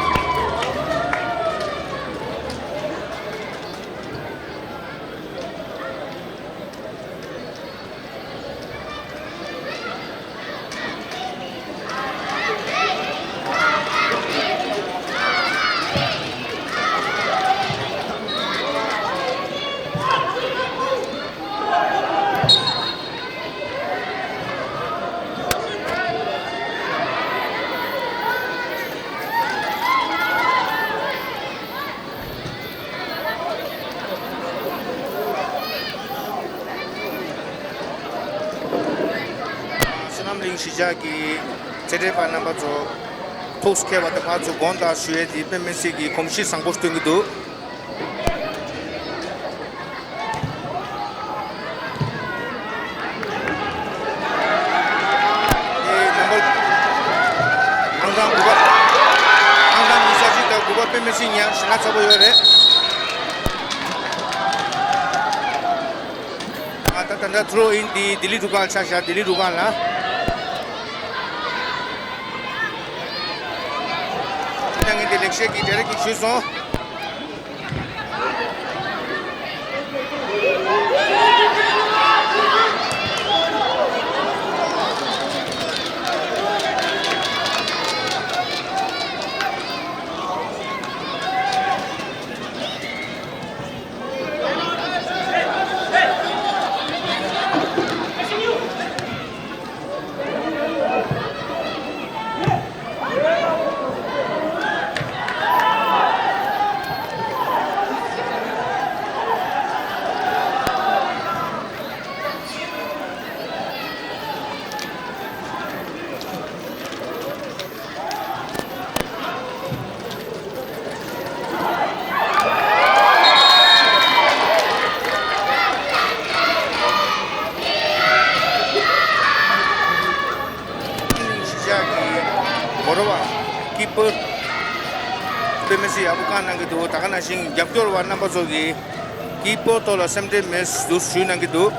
བསོད་ནམས་གླིང་གཞིས་ཆགས་ཀྱི་རྩེད་འགྲན་པ་རྣམ་པ་ཚོ་ཐུགས་མཁས་པ་དང་ཕར་ཚུར་དགོངས་དག་ཞུ་ཡས་དེ་དཔེ་མི་སྲིད་ཀྱི་གོམས་གཤིས་བཟང་པོ་སྟོན་གྱི་འདུག་ཨེ། ནམ་བར་ཨང་གྲངས་དགུ་པ། ཨང་གྲངས་ཉི་ཤུ་རྩ་གཅིག་དང་དགུ་པ་དཔེ་མི་སྲིད་ཉག་ཞེ་དྲག་ཚ་པོ་ཡོད་རེད། ཨ། ད་ད་ལྟ་ཐོ་རོ་ཨིན་འདི་ལྡི་ལི་རུ་ཁག་ཆ་བཞག་ལྡི་ལི་རུ་ཁག་ལ། ད་ངས་འདི་ལེགས་བཤད་ཀྱི་རྒྱ་རེ་ཀེག་ཞུས་སོང་། གཞིས་ཆགས་ཀྱི་གོ་ར་བ་ཀི་པར་དཔེ་མི་སྲིད་ཡག་པོ་བཀག་གནང་གི་འདུག་ད་ག་ནང་བཞིན་རྒྱབ་སྐྱོར་བ་རྣམ་པ་ཚོ་གིས་ཀི་པར་ཐོག་ལ་སེམས་ཁྲལ་མེད་འདུག་ཞུས་གནང་གི་འདུག་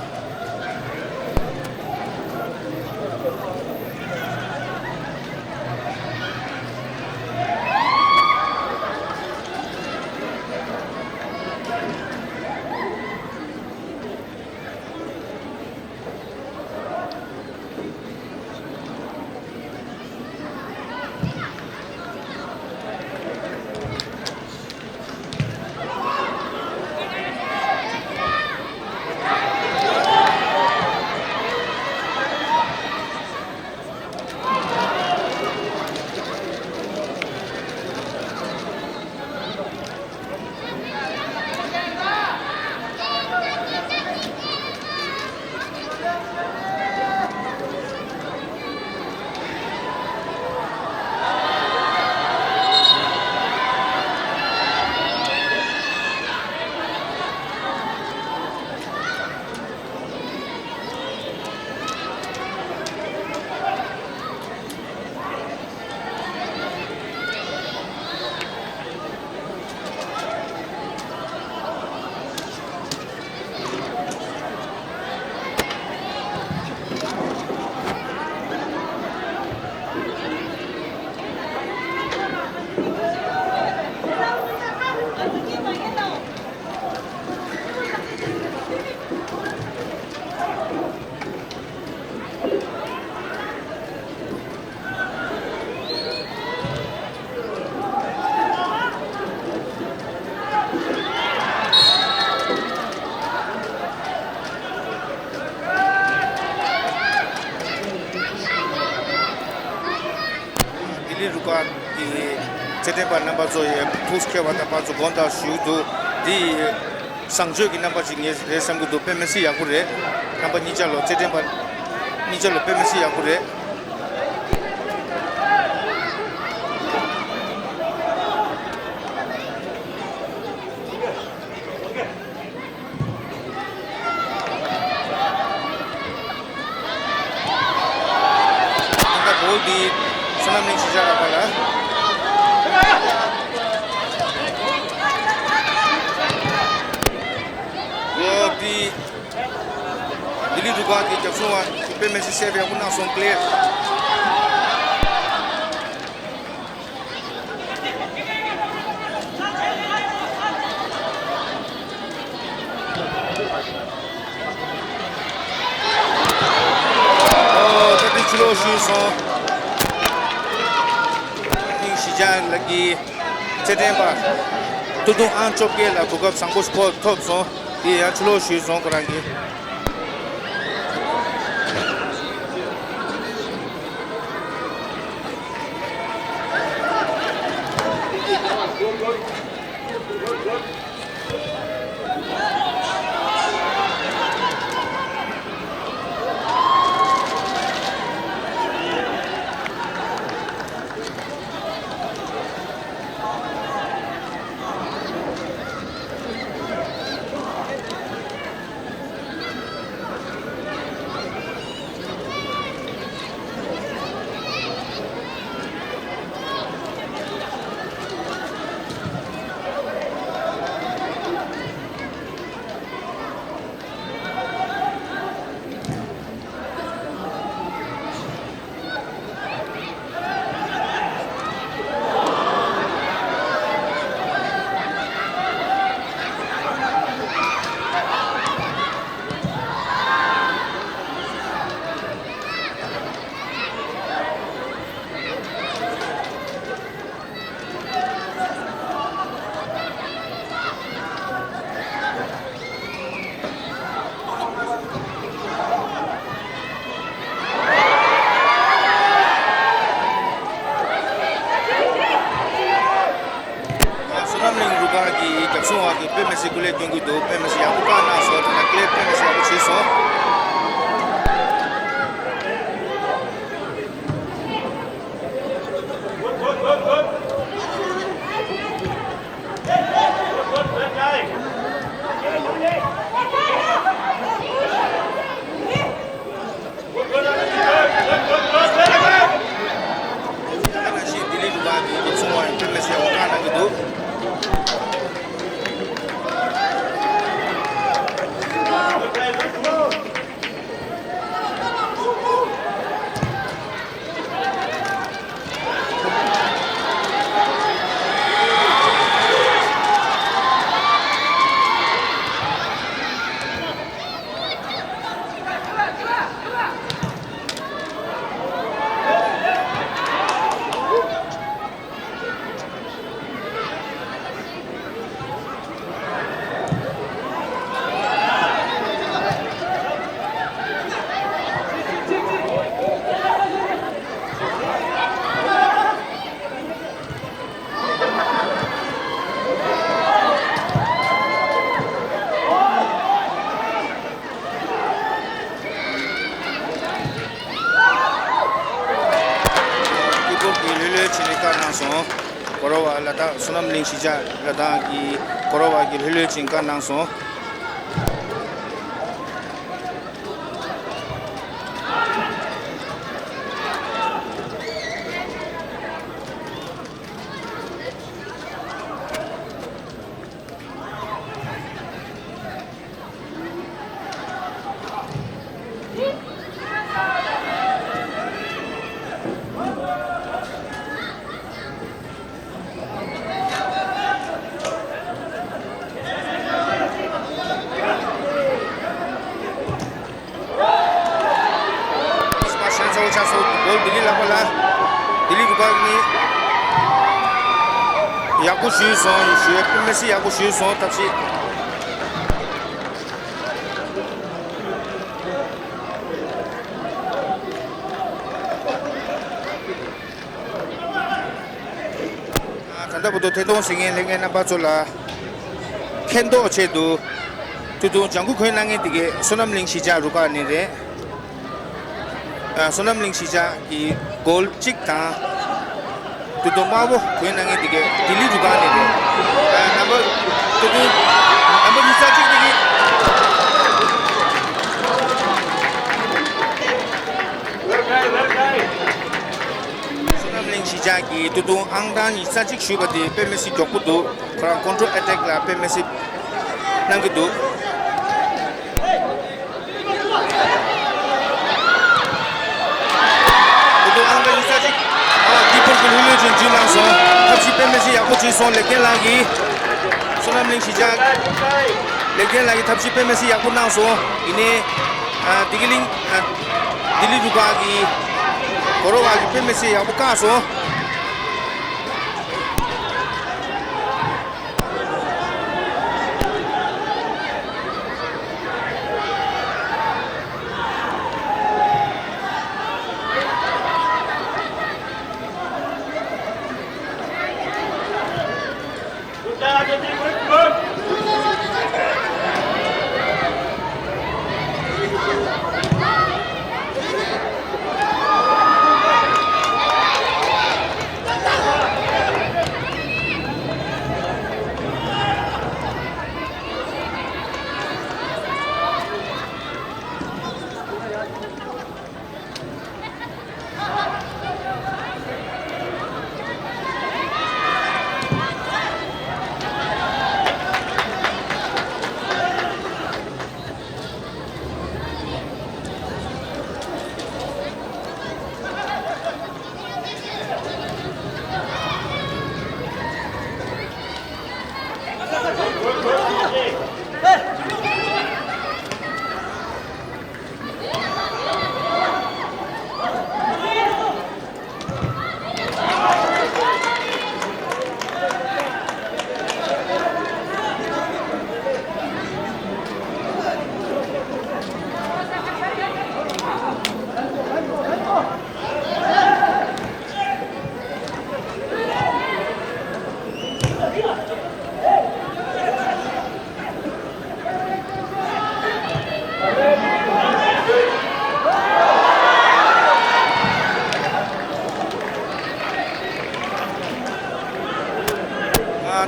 རུ་ཁག་གི་རྩེད་འགྲན་པ་རྣམ་པ་ཚོ་ཡི་ཐུགས་ཁྱེར་བ་དང་པ་ཚོ་དགོངས་དག་ཞུ་འདུག་འདི་བཟང་སྤྱོད་ཀྱི་རྣམ་པ་ཞིག་ངས་རེད་བསམ་གྱི་འདུག་དཔེ་མི་སྲིད་ཡག་པོ་རེད། རྣམ་པ་གཉིས་ཆ་ལོ་རྩེད་འགྲན་པ་གཉིས་ཆ་ལོ་དཔེ་མི་སྲིད་ཡག་པོ་རེད། ད་ལྟ་བོ་འདི་བསོད་ནམས་གླིང་གཞིས་ཆགས་ལ་ཕར་ལ། བོ་འདི་ལྡི་ལི་འབྲུག་སྒར་གྱི་རྒྱབ་སྲུང་བ་དཔེ་མི་སྲིད་སེབ་ཡག་པོ་གནང་སོང་ཀླེ། ཨོ། ད་དེ་ཕྱི་ལོགས་ཞུས་སོང་། གླིང་གཞིས་ཆགས་ལ་གི་རྩེད་འགྲན་པ་སྟོང་ཕྲག་ཨང་བཅོ་བརྒྱད་ལ་གོ་སྐབས་བཟང་པོ་ཞིག་ཐོབ་སོང་། དེ་ཡང་ཕྱི་ལོགས་ཞུས་སོང་ཁོ་རང་གིས། བསོད་ནམས་གླིང་རུ་ཁག་གི་རྒྱབ་སྲུང་བ་གིས་དཔེ་མི་སྲིད་སྐུ་ལས་སྐྱོན་གྱི་འདུག་དཔེ་མི་སྲིད་ཡག་པོ་བཀག་གནང་སོང་། ད་ནང་ཀླད་དཔེ་མི་སྲིད་ཡག་པོ་བྱས་སོང་། ལྡི་ལི་རུ་ཁག་གི་རྒྱབ་སྲུང་བ་ཡིས་དཔེ་མི་སྲིད་ཡག་པོ་བཀག་གནང་གི་འདུག་སྐུ་པར་གྱིས་ལྷོད་ལྷོད་བྱས་ནས་བཀག་གནང་སོང་། གོ་ར་བ་ལ་དྭགས་བསོད་ནམས་གླིང་གཞིས་ཆགས་ལ་དྭགས་ཀྱི་གོ་ར་བ་གིས་ལྷོད་ལྷོད་བྱས་བཀག་གནང་སོང་། སི་པ་ཤན་ཚ་བོ་ཆགས་སོང་། གོལ་ལྡི་ལི་ལག་པ་ལ། ལྡི་ལི་རུ་ཁག་ནི་ཡག་པོ་ཞུས་སོང་། ཡི་ཞུ་ཡ་དཔེ་མི་སྲིད་ཡག་པོ་ཞུས་སོང་། ཐབས་ཤེས། ད་ལྟ་བར་དུ་ཐད་གཏོང་གཟིགས་མཁན་ལྷན་རྒྱས་རྣམ་པ་ཚོ་ལ་མཁྱེན་རྟོགས་ཆེད་དུ། ད་དུང་ལྗང་ཁུ་གོན་གནང་མཁན་དེ་གས་བསོད་ནམས་གླིང་གཞིས་ཆགས་རུ་ཁག་ནས་རེད། ཨ། བསོད་ནམས་གླིང་གཞིས་ཆགས་ཀྱི་གོལ་གཅིག་དང་། ད་དུང་དམར་པོ་གོན་གནང་མཁན་དེ་གས་ལྡི་ལི་རུ་ཁག་ནས་རེད། ཨ། ནམ་བར་ད་དུང་ནམ་བར་ཉི་ཤུ་རྩ་གཅིག་དེ་གས། བསོད་ནམས་གླིང་གཞིས་ཆགས་ཀྱིས་ད་དུང་ཨང་གྲངས་ཉི་ཤུ་རྩ་གཅིག་ཞུས་པ་དེ་དཔེ་མི་སྲིད་མགྱོགས་པོ་འདུག་ཁོ་རང་ཀོན་ཊོལ་ཨེ་ཊེག་ལ་དཔེ་མི་སྲིད་གནང་གི་འདུག་ད་དུང་ཨང་གྲངས་ཉི་ཤུ་རྩ་གཅིག་ཨ། ལྡི་པུར་གྱི་ལྷུན་ལྷུན་ཅིང་འཇུ་གནང་སོང་། ཐབས་ཤེས་དཔེ་མི་སྲིད་ཡག་པོ་བྱས་སོང་། ལེགས་ལྡན་ལགས་ཀྱིས། བསོད་ནམས་གླིང་གཞིས་ཆགས་ལེགས་ལྡན་ལགས་ཀྱིས་ཐབས་ཤེས་དཔེ་མི་སྲིད་ཡག་པོ་གནང་སོང་། ཡིན་ནའི། ཨ། བདེ་སྐྱིད་གླིང་། ཨ། ལྡི་ལི་རུ་ཁག་གི་གོ་རོ་བ་གིས་དཔེ་མི་སྲིད་ཡག་པོ་བཀག་སོང་།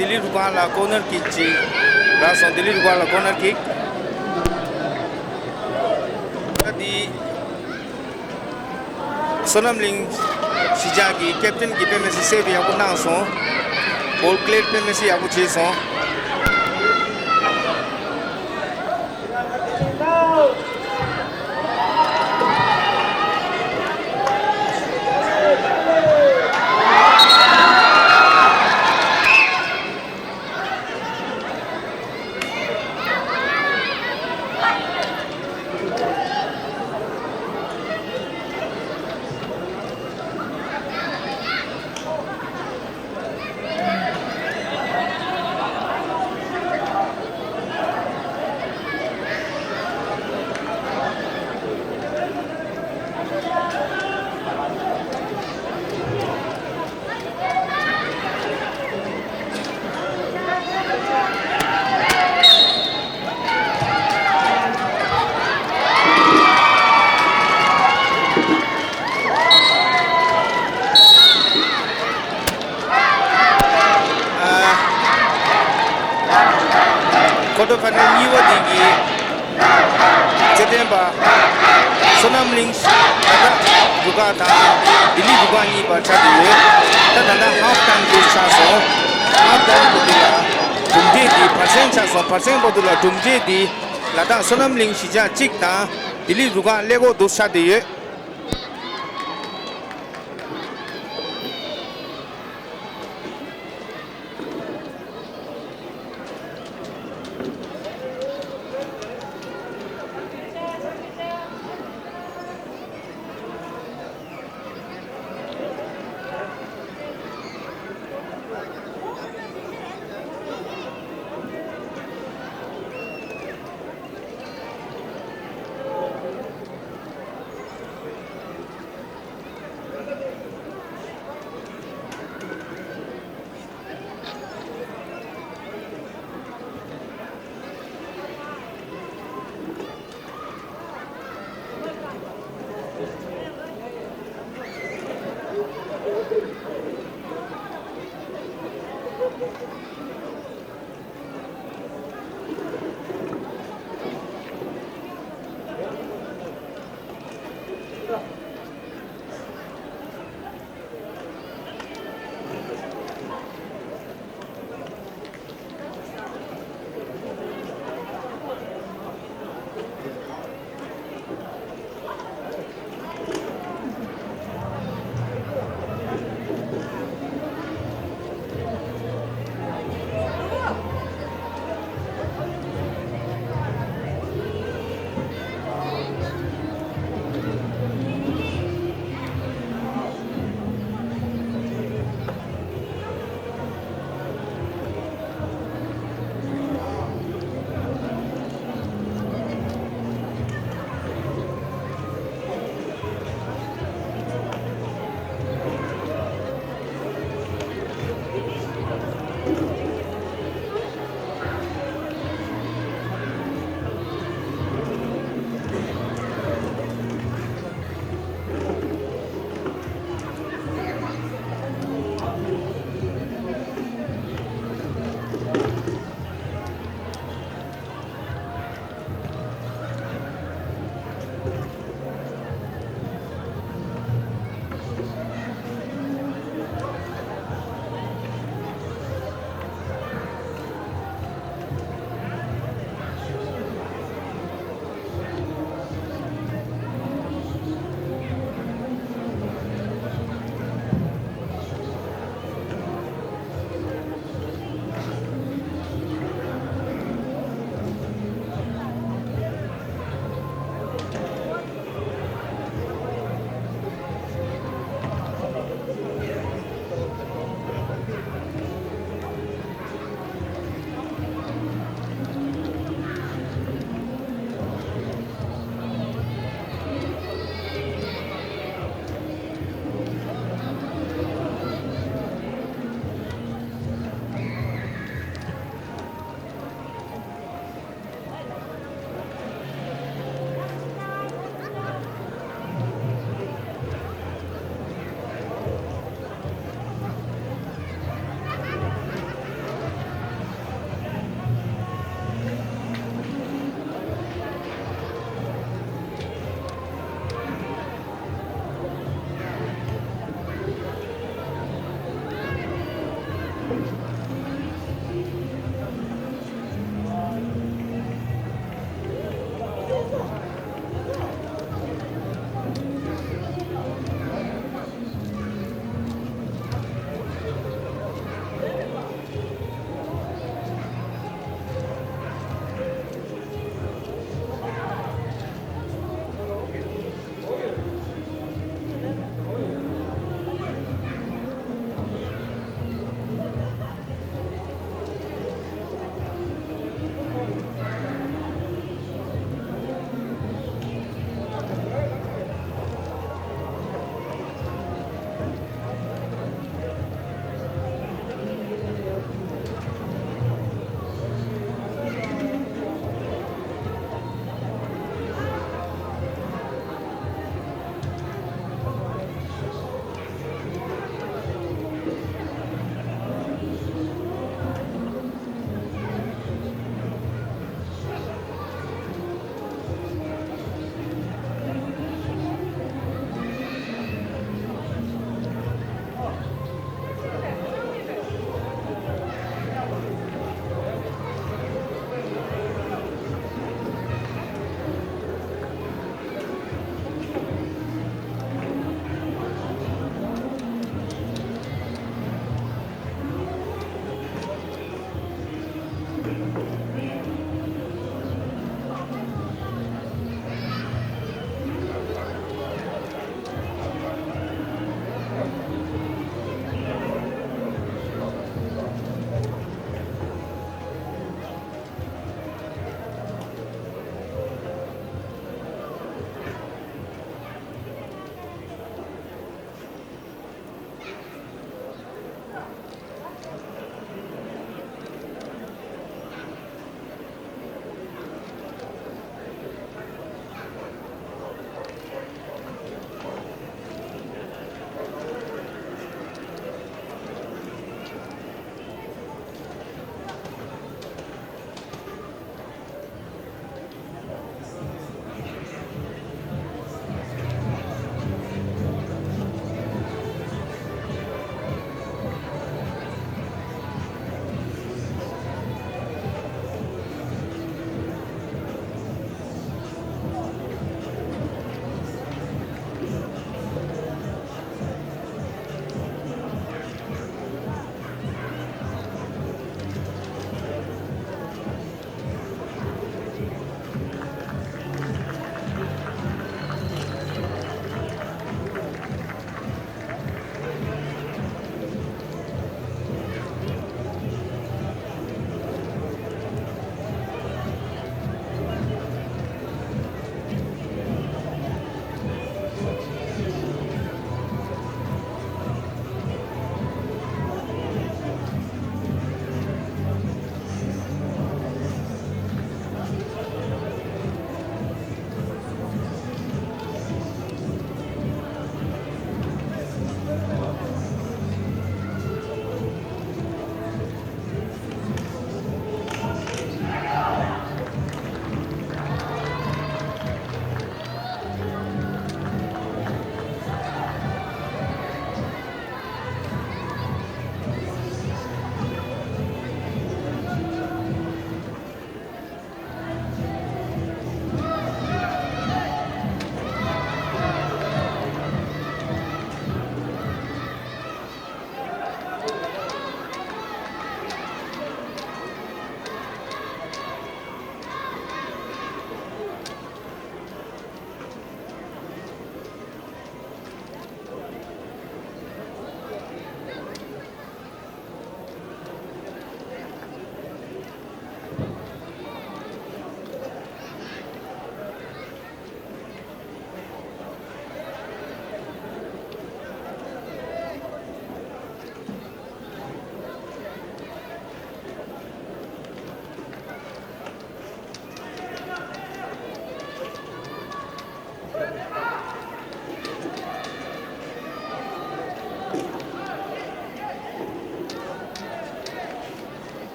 ལྡི་ལི་རུ་ཁག་ལ་ཀོར་ནར་ཀིག་ཅིག་རག་སོང་། ལྡི་ལི་རུ་ཁག་ལ་ཀོར་ནར་ཀིག་ད་འདི། བསོད་ནམས་གླིང་གཞིས་ཆགས་ཀྱི་ཀེབ་ཏན་གྱིས་དཔེ་མི་སྲིད་སེབ་ཡག་པོ་གནང་སོང་། བོལ་ཀླེར་དཔེ་མི་སྲིད་ཡག་པོ་བྱས་སོང་། ཨ། ཀོར་ཊར་ཕའི་ནལ་གཉིས་པ་འདི་གི་རྩེད་འགྲན་པ། བསོད་ནམས་གླིང་ལ་དྭགས་རུ་ཁག་དང་ལྡི་ལི་རུ་ཁག་གཉིས་བར་ཆགས་ཀྱི་ཡོད། ད་ད་ལྟ་ཧབ་ཊའིམ་དུ་ཆགས་སོང་། ཧབ་ཊའིམ་དུ་འདི་ལ་གྲུབ་འབྲས་འདི་བར་སེང་ཆགས་སོང་། བར་སེང་བར་དུ་ལ་གྲུབ་འབྲས་འདི་ལ་དྭགས་བསོད་ནམས་གླིང་གཞིས་ཆགས་གཅིག་དང་ལྡི་ལི་རུ་ཁག་ཀླད་ཀོར་དུ་ཆགས་བསྡད་ཡོད།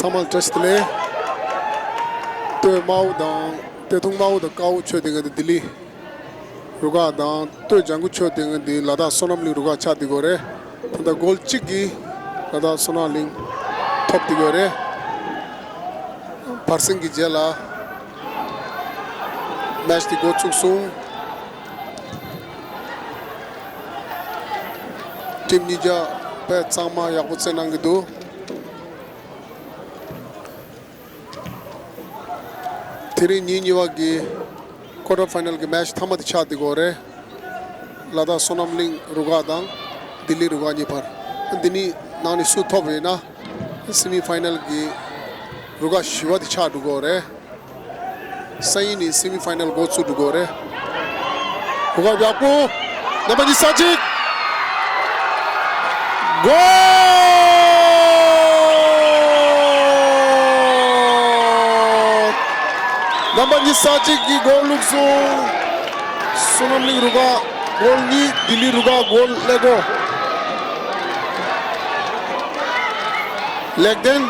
ཚང་མ་ལ་བཀྲ་ཤིས་བདེ་ལེགས། སྟོད་དམར་པོ་དང་སྟོད་ཐུང་དམར་པོ་དང་དཀར་པོ་ཆོས་སྡེ་ངེས་དེ་ལྡི་ལི་རུ་ཁག་དང་། སྟོད་ལྗང་གུ་ཆོས་སྡེ་ངེས་དེ་ལ་དྭགས་བསོད་ནམས་གླིང་རུ་ཁག་ཆགས་བསྡད་ཡོད་རེད། ད་ལྟ་གོལ་གཅིག་གིས་ལ་དྭགས་བསོད་ནམས་གླིང་ཐོབ་བསྡད་ཡོད་རེད། བར་གསེང་གི་རྗེས་ལ་མེ་ཆི་དེ་འགོ་བཙུགས་སོང་། ཊིམ་གཉིས་ཀ་དཔེ་གཙང་མ་ཡག་པོ་རྩེད་གནང་གི་འདུག། དེ་རིང་ཉིན་གཉིས་པ་གི་ཀོ་ཊར་ཕའི་ནལ་གྱི་མེ་ཆི་མཐའ་མ་དེ་ཆགས་བསྡད་ཡོད་རེད། ལ་དྭགས་བསོད་ནམས་གླིང་རུ་ཁག་དང་ལྡི་ལི་རུ་ཁག་གཉིས་བར། འདི་ནི་ནང་ནས་སུ་ཐོབ་ཡོད་ན་སེ་མི་ཕའི་ནལ་གྱི་རུ་ཁག་བཞི་པ་དེ་ཆགས་འགྲོ་གི་ཡོད་རེད། སང་ཉིན་ནས་སེ་མི་ཕའི་ནལ་འགོ་ཚུགས་འགྲོ་གི་ཡོད་རེད། གོ་སྐབས་ཡག་པོ། རྣམ་པ་ཉི་ཤུ་རྩ་གཅིག། གོལ། རྣམ་པ་ཉི་ཤུ་རྩ་གཅིག་གིས་གོལ་བླུགས་སོང་། བསོད་ནམས་གླིང་རུ་ཁག་གོལ་གཉིས། ལྡི་ལི་རུ་ཁག་གོལ་ཀླད་ཀོར། ལེགས་ལྡན།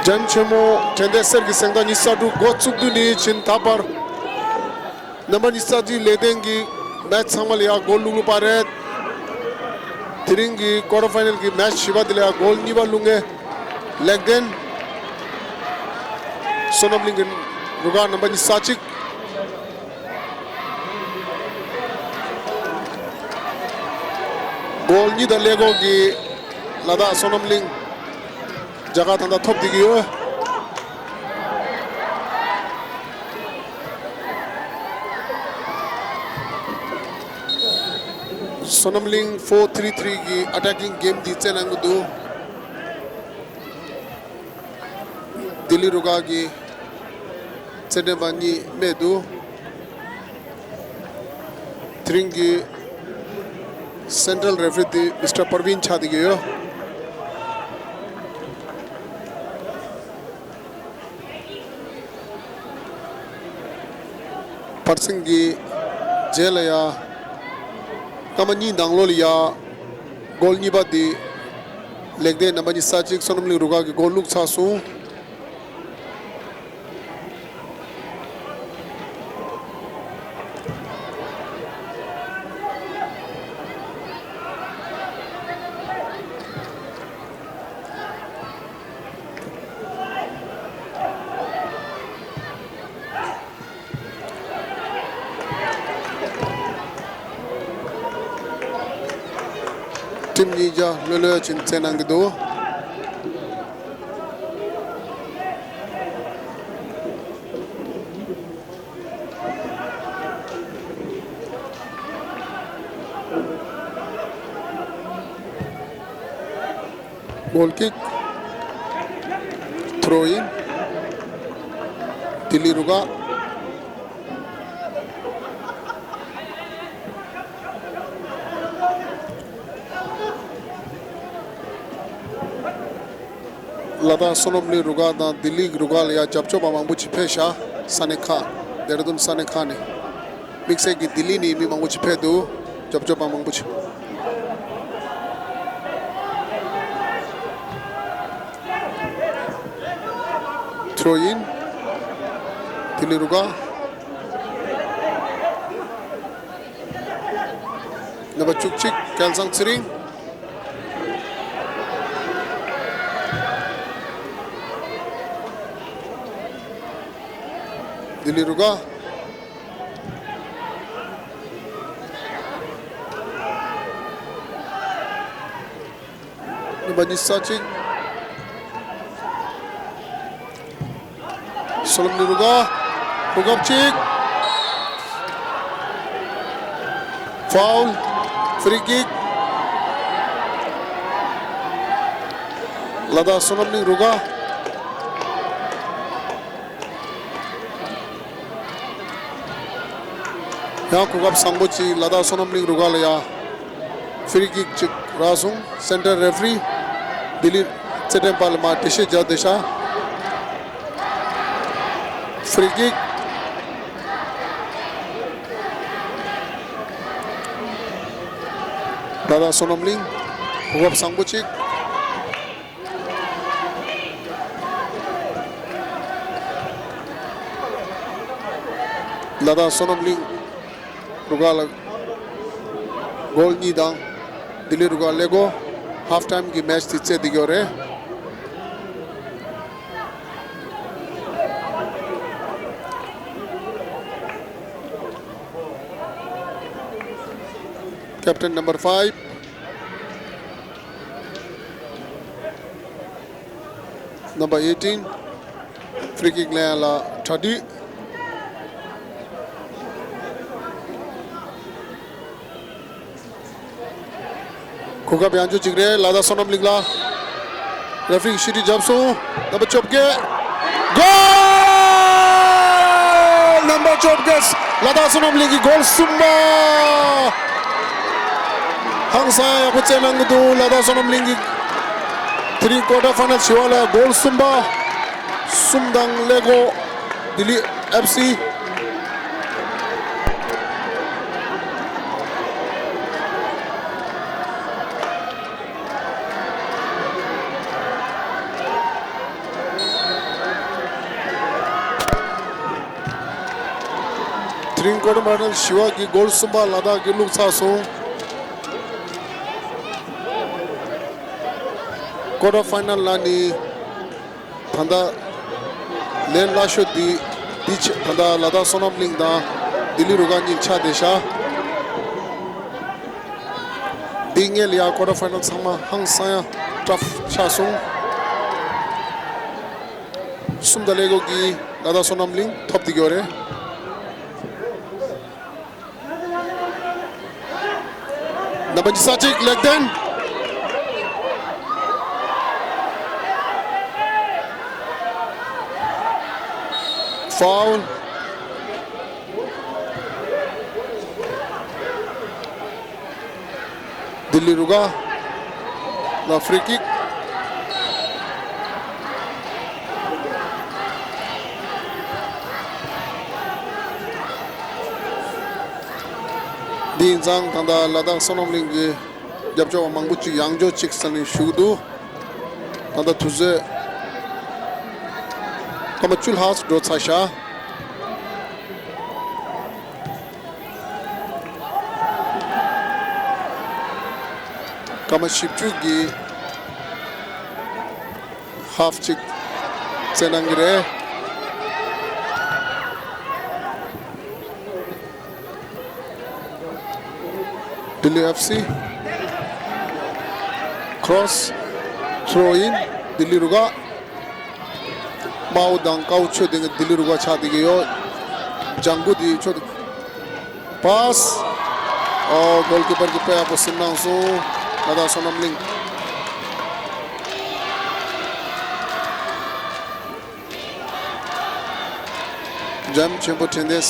འཇམ་ཆེན་མོ་དྲན་རྟེན་གསེར་གྱི་གཟེངས་རྟགས་ཉི་ཤུ་རྩ་དྲུག་འགོ་བཙུགས་དུས་ནས་ཕྱིན་ད་བར། རྣམ་པ་ཉི་ཤུ་རྩ་གཅིག་ལེགས་ལྡན་གྱིས་མེ་ཆི་ཚང་མ་ལ་ཡ་གོལ་བླུགས་བླུགས་པ་རེད། དེ་རིང་གི་ཀོ་ཊར་ཕའི་ནལ་གྱི་མེ་ཆི་བཞི་པ་དེ་ལ་ཡ་གོལ་གཉིས་པ་བླུགས་མཁན་ལེགས་ལྡན། བསོད་ནམས་གླིང་གི་རུ་ཁག་རྣམ་པ་ཉི་ཤུ་རྩ་གཅིག། གོལ་གཉིས་དང་ཀླད་ཀོར་གྱིས་ལ་དྭགས་བསོད་ནམས་གླིང་རྒྱལ་ཁ་ད་ལྟ་ཐོབ་བསྡད་ཀྱི་ཡོད། བསོད་ནམས་གླིང་ཕོར་ཐི་རི་ཐི་རི་གི་ཨ་ཊེ་ཀིང་གེམ་འདི་རྩེད་གནང་གི་འདུག། ལྡི་ལི་རུ་ཁག་གི་རྩེད་འགྲན་པ་གཉིས་རྨས་འདུག། དེ་རིང་གི་སེན་ཊལ་རེ་ཕི་རི་དེ་མིས་ཊར་པར་ཝིན་ཆགས་བསྡད་ཀྱི་ཡོད། བར་གསེང་གི་རྗེས་ལ་ཡ། སྐར་མ་གཉིས་ནང་ལོགས་ལ་ཡ། གོལ་གཉིས་པ་དེ་ལེགས་ལྡན་རྣམ་པ་ཉི་ཤུ་རྩ་གཅིག་བསོད་ནམས་གླིང་རུ་ཁག་གིས་གོལ་བླུགས་ཚར་སོང་། ཊིམ་གཉིས་ཀ་ལྷོད་ལྷོད་ཕྱིན་རྩེད་གནང་གི་འདུག། གོལ་ཀིག། ཐྲོ་ཨིན། ལྡི་ལི་རུ་ཁག། ལ་དྭགས་བསོད་ནམས་གླིང་རུ་ཁག་དང་ལྡི་ལི་རུ་ཁག་ལ་ཡ་རྒྱབ་སྐྱོར་པ་མང་པོ་ཅིག་ཕེབས་ཤག། ས་གནས་ཁག། ལྡེ་ར་ལྡུན་ས་གནས་ཁག་ནས། དམིགས་བསལ་གྱི་ལྡི་ལི་ནས་མི་མང་པོ་ཅིག་ཕེབས་འདུག། རྒྱབ་སྐྱོར་པ་མང་པོ་ཅིག། ཐྲོ་ཨིན། ལྡི་ལི་རུ་ཁག། རྣམ་པ་བཅུ་གཅིག་སྐལ་བཟང་ཚེ་རིང་། ལྡི་ལི་རུ་ཁག། རྣམ་པ་ཉི་ཤུ་རྩ་གཅིག། བསོད་ནམས་གླིང་རུ་ཁག། གོ་སྐབས་གཅིག། ཕའུལ། ཕི་རི་ཀིག། ལ་དྭགས་བསོད་ནམས་གླིང་རུ་ཁག། ཡང་གོ་སྐབས་བཟང་པོ་ཅིག་ལ་དྭགས་བསོད་ནམས་གླིང་རུ་ཁག་ལ་ཡ། ཕི་རི་ཀིག་ཅིག་རག་སོང་། སེན་ཊར་རེ་ཕི་རི། ལྡི་ལི་རྩེད་འགྲན་པ་ལ་མར་འགྲེལ་བཤད་རྒྱག་བསྡད་ཤག། ཕི་རི་ཀིག། ལ་དྭགས་བསོད་ནམས་གླིང་། གོ་སྐབས་བཟང་པོ་ཅིག། ལ་དྭགས་བསོད་ནམས་གླིང་རུ་ཁག་ལ་གོལ་གཉིས་དང་ལྡི་ལི་རུ་ཁག་ཀླད་ཀོར་ཧབ་ཊའིམ་གྱི་མེཆ་དེ་རྩེད་བསྡད་ཡོད་རེད། Captain number five, number eighteen, free kick ལེན་ཡ་ལ་གྲ་སྒྲིག་གོ་སྐབས་ཡང་བསྐྱར་ཅིག་རེད། ལ་དྭགས་བསོད་ནམས་གླིང་ལ། རེ་ཕི་རིས་ཤིས་ཏི་བརྒྱབ་སོང་། རྣམ་པ་བཅོ་བརྒྱད། གོལ། རྣམ་པ་བཅོ་བརྒྱད། ལ་དྭགས་བསོད་ནམས་གླིང་གི་གོལ་གསུམ་པ། ཧང་སང་ཡག་པོ་རྩེད་གནང་གི་འདུག་ལ་དྭགས་བསོད་ནམས་གླིང་གི། དེ་རིང་ཀོར་ཊར་ཕའི་ནལ་བཞི་པ་ལ་གོལ་གསུམ་པ། གསུམ་དང་ཀླད་ཀོར། ལྡི་ལི་ཨེཕ་སི། དེ་རིང་ཀོར་ཊར་ཕའི་ནལ་བཞི་པ་གི་གོལ་གསུམ་པ་ལ་དྭགས་ཀྱིས་བླུགས་ཚར་སོང་། ཀོར་ཊར་ཕའི་ནལ་ལ་ནི། ད་ལྟ་ལས་སླ་ཤོས་འདི་འདི་ཆ་ད་ལྟ་ལ་དྭགས་བསོད་ནམས་གླིང་དང་ལྡི་ལི་རུ་ཁག་གཉིས་ཆགས་བསྡད་ཤག་འདི་སྔོན་ལ་ཡང་ཀོར་ཊར་ཕའི་ནལ་ཚང་མ་ཧང་སང་ཡང་ཊབ་ཆགས་སོང་། གསུམ་དང་ཀླད་ཀོར་གྱིས་ལ་དྭགས་བསོད་ནམས་གླིང་ཐོབ་བསྡད་ཡོད་རེད། རྣམ་པ་ཉི་ཤུ་རྩ་གཅིག་ལེགས་ལྡན། ཕའུལ། ལྡི་ལི་རུ་ཁག་ལ་ཕི་རི་ཀིག་འདི་ཡིན་ཙང་ད་ལྟ་ལ་དྭགས་བསོད་ནམས་གླིང་གི་རྒྱབ་སྐྱོར་བ་མང་པོ་ཅིག་ཡང་བསྐྱར་ཅིག་ས་ནས་ཞུགས་འདུག་ད་ལྟ་དུས་ཚོད་སྐར་མ་བཅུ་ལྷག་ཙམ་འགྲོ་ཚར་ཤག་སྐར་མ་བཞི་བཅུ་གི་ཧབ་ཅིག་རྩེད་གནང་གི་རེད། ལྡི་ལི་ཨེཕ་སི། ཁྲོ་སི། ཐྲོ་ཨིན། ལྡི་ལི་རུ་ཁག་དམར་པོ་དང་དཀར་པོ་ཆོས་ལྡན་གྱི་ལྡི་ལི་རུ་ཁག་ཆགས་བསྡད་ཀྱི་ཡོད། ལྗང་གུ་དེ་ཆོས་ལྡན། པཱ་སི། ཨོ། གོལ་ཀི་པར་གྱིས་དཔེ་ཡག་པོ་ཟིན་གནང་སོང་། ལ་དྭགས་བསོད་ནམས་གླིང་། འཇམ་ཆེན་པོ་དྲན་རྟེན་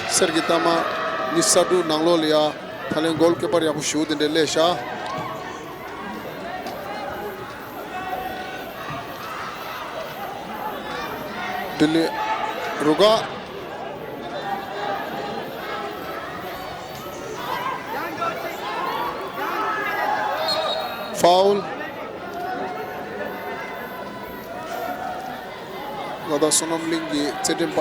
གསེར་གྱི་རྟགས་མ་ཉི་ཤུ་རྩ་དྲུག་ནང་ལོགས་ལ་ཡ་ད་ལན་གོལ་ཀི་པར་ཡག་པོ་ཞེ་པོ་དེ་འདྲ་སླེབས་ཤག་ལྡི་ལི་རུ་ཁག་ཕའུལ། ལ་དྭགས་བསོད་ནམས་གླིང་གི་རྩེད་འགྲན་པ་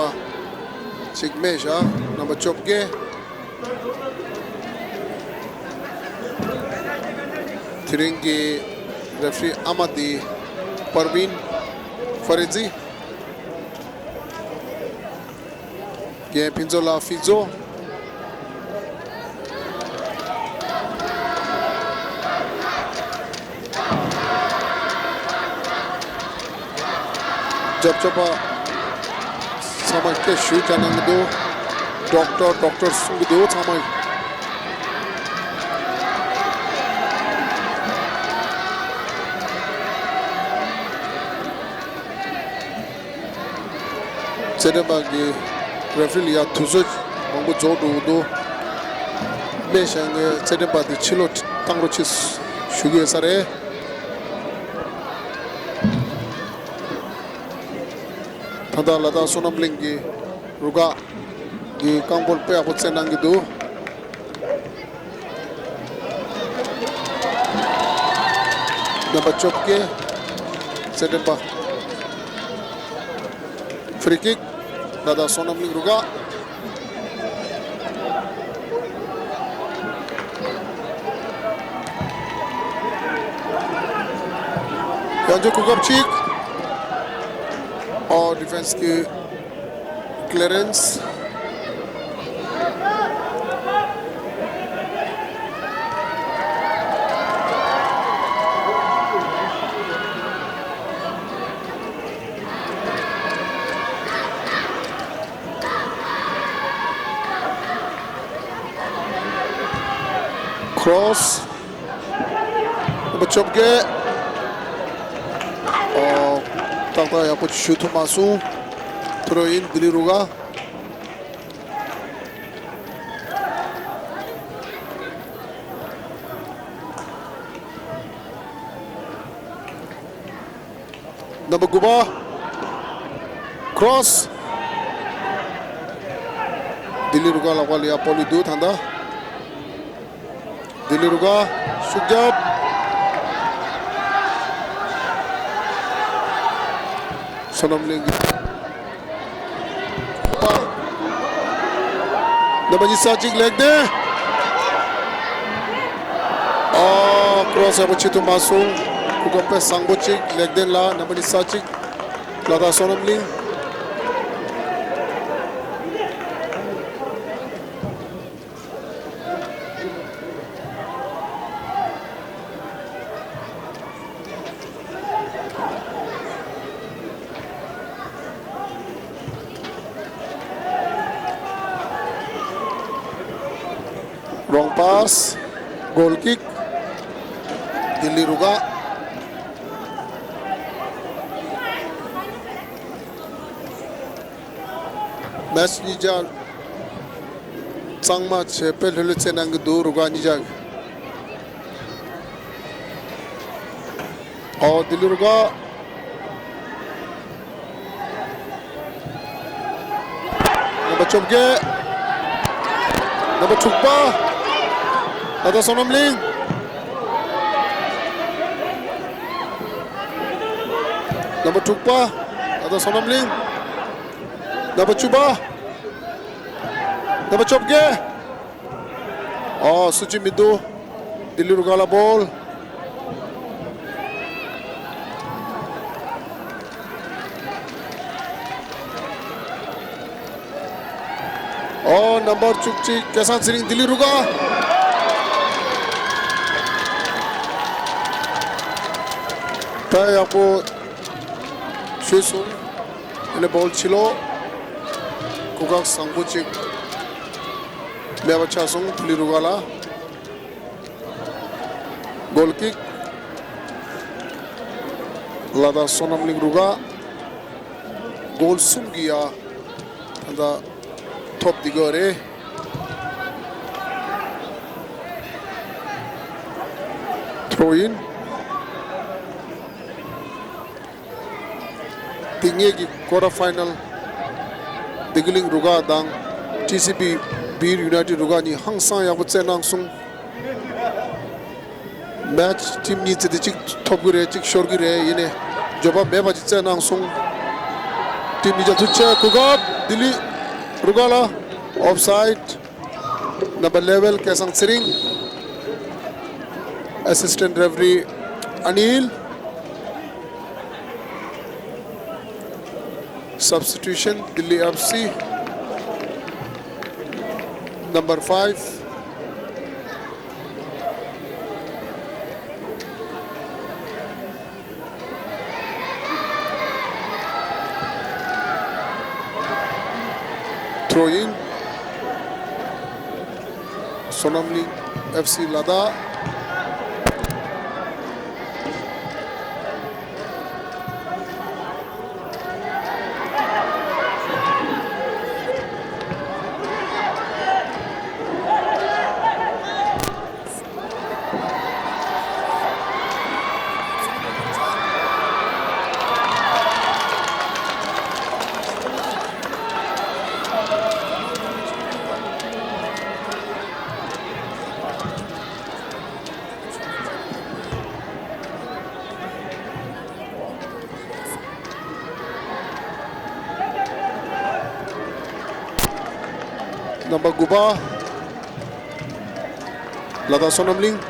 གཅིག་རྨས་བཞག་རྣམ་པ་བཅོ་བརྒྱད། དེ་རིང་གི་རེ་ཕི་རི་ཨ་མ་དེ་པར་བིན་ཧྥ་རི་ཛི། རྒན་ཕུན་ཚོགས་ལགས་ཕི་ཛོ། རྒྱབ་སྐྱོར་པ་ཚང་མ་སྐད་ཞུ་བྱ་གནང་གི་འདུག་ཌོག་ཊར་ཌོག་ཊར་གསུང་གི་འདུག་ཚང་མ། རྩེད་འགྲན་པ་གི་རེ་ཕི་རི་ལ་ཡ་དུས་ཚོད་མང་པོ་རྫོགས་འགྲོ་གི་འདུག་རྨས་བཞག་མཁན་རྩེད་འགྲན་པ་དེ་ཕྱི་ལོགས་བཏང་རོགས་བྱེད་ཞུ་གི་ཡོད་ས་རེད། ད་ལྟ་ལ་དྭགས་བསོད་ནམས་གླིང་གི་རུ་ཁག་གི་རྐང་སྤོལ་དཔེ་ཡག་པོ་རྩེད་གནང་གི་འདུག་རྣམ་པ་བཅོ་བརྒྱད། རྩེད་འགྲན་པ། ཕི་རི་ཀིག་ལ་དྭགས་བསོད་ནམས་གླིང་རུ་ཁག་བྱང་ཆུབ་གོ་སྐབས་གཅིག་ཨོ་ཌི་ཕེན་སི་གི་ཀི་ལི་རེན་སི། ཁོ་རོ་སི། རྣམ་པ་བཅོ་བརྒྱད། ཨོ། ཏག་ཏག་ཡག་པོ་ཞུ་ཐུབ་མ་སོང་། ཐོ་རེ་ཡིན། ལྡི་ལི་རུ་ཁག་རྣམ་པ་དགུ་པ། ཁོ་རོ་སི། ལྡི་ལི་རུ་ཁག་ལག་པ་ལ་ཡ་པོ་ལི་འདུག་ད་ལྟ། ལྡི་ལི་རུ་ཁག་ཤུགས་རྒྱབ། བསོད་ནམས་གླིང་གི་རྣམ་པ་ཉི་ཤུ་རྩ་གཅིག་ལེགས་ལྡན། ཨ། ཁོ་རོ་སི་ཡག་པོ་བྱེད་ཐུབ་མ་སོང་། གོ་སྐབས་དཔེ་བཟང་པོ་གཅིག་ལེགས་ལྡན་ལ། རྣམ་པ་ཉི་ཤུ་རྩ་གཅིག་ལ་དྭགས་བསོད་ནམས་གླིང་། རོང་པཱས། གོལ་ཀིག་ལྡི་ལི་རུ་ཁག་མེ་ཆི་གཉིས་ཆ་གཙང་མ་བྱས་དཔེ་ལྷོད་ལྷོད་རྩེད་གནང་གི་འདུག་རུ་ཁག་གཉིས་ཆ་གི། ཨོ། ལྡི་ལི་རུ་ཁག་རྣམ་པ་བཅོ་བརྒྱད། རྣམ་པ་དྲུག་པ། ལ་དྭགས་བསོད་ནམས་གླིང་། རྣམ་པ་དྲུག་པ། ལ་དྭགས་བསོད་ནམས་གླིང་། རྣམ་པ་བཅུ་པ། རྣམ་པ་བཅོ་བརྒྱད། ཨོ། སུ་གཅིག་མི་འདུག་ལྡི་ལི་རུ་ཁག་ལ་བོལ། ཨོ། རྣམ་པར་བཅུ་གཅིག་སྐལ་བཟང་ཚེ་རིང་། ལྡི་ལི་རུ་ཁག་ད་ཡག་པོ་བྱས་སོང་། ཨ་ནི་བོལ་ཕྱི་ལོགས། གོ་སྐབས་བཟང་པོ་གཅིག་མེད་པ་ཆགས་སོང་། ལྡི་ལི་རུ་ཁག་ལ། གོལ་ཀིག་ལ་དྭགས་བསོད་ནམས་གླིང་རུ་ཁག་གོལ་གསུམ་གྱི་ཡ་ད་ལྟ་ཐོབ་བསྡད་ཡོད་རེད། ཐོ་རོ་ཡིན། དེ་སྔའི་གི་ཀོ་ཊར་ཕའི་ནལ་བདེ་སྐྱིད་གླིང་རུ་ཁག་དང་ཊི་སི་བི་བིར་ཡུ་ནའི་ཊེཌ་རུ་ཁག་གཉིས་ཧང་སང་ཡག་པོ་རྩེད་གནང་སོང་། མེ་ཆི་ཊིམ་གཉིས་ཙམ་དེ་གཅིག་ཐོབ་ཀྱི་རེད། གཅིག་ཤོར་གྱི་རེད། ཡིན་ནའི་འགྱོད་པ་མེད་པ་ཅིག་རྩེད་གནང་སོང་། ཊིམ་གཉིས་ཆ་ཐུགས་རྗེ་ཆེ། གོ་སྐབས་ལྡི་ལི་རུ་ཁག་ལ། ཨོཕ་སའིཌ། Number eleven སྐལ་བཟང་ཚེ་རིང་། Assistant referee Anil. Substitution, Delhi F C. Number five. Throw in. Sonam Ling F C Ladakh. རྣམ་པ་དགུ་པ། ལ་དྭགས་བསོད་ནམས་གླིང་།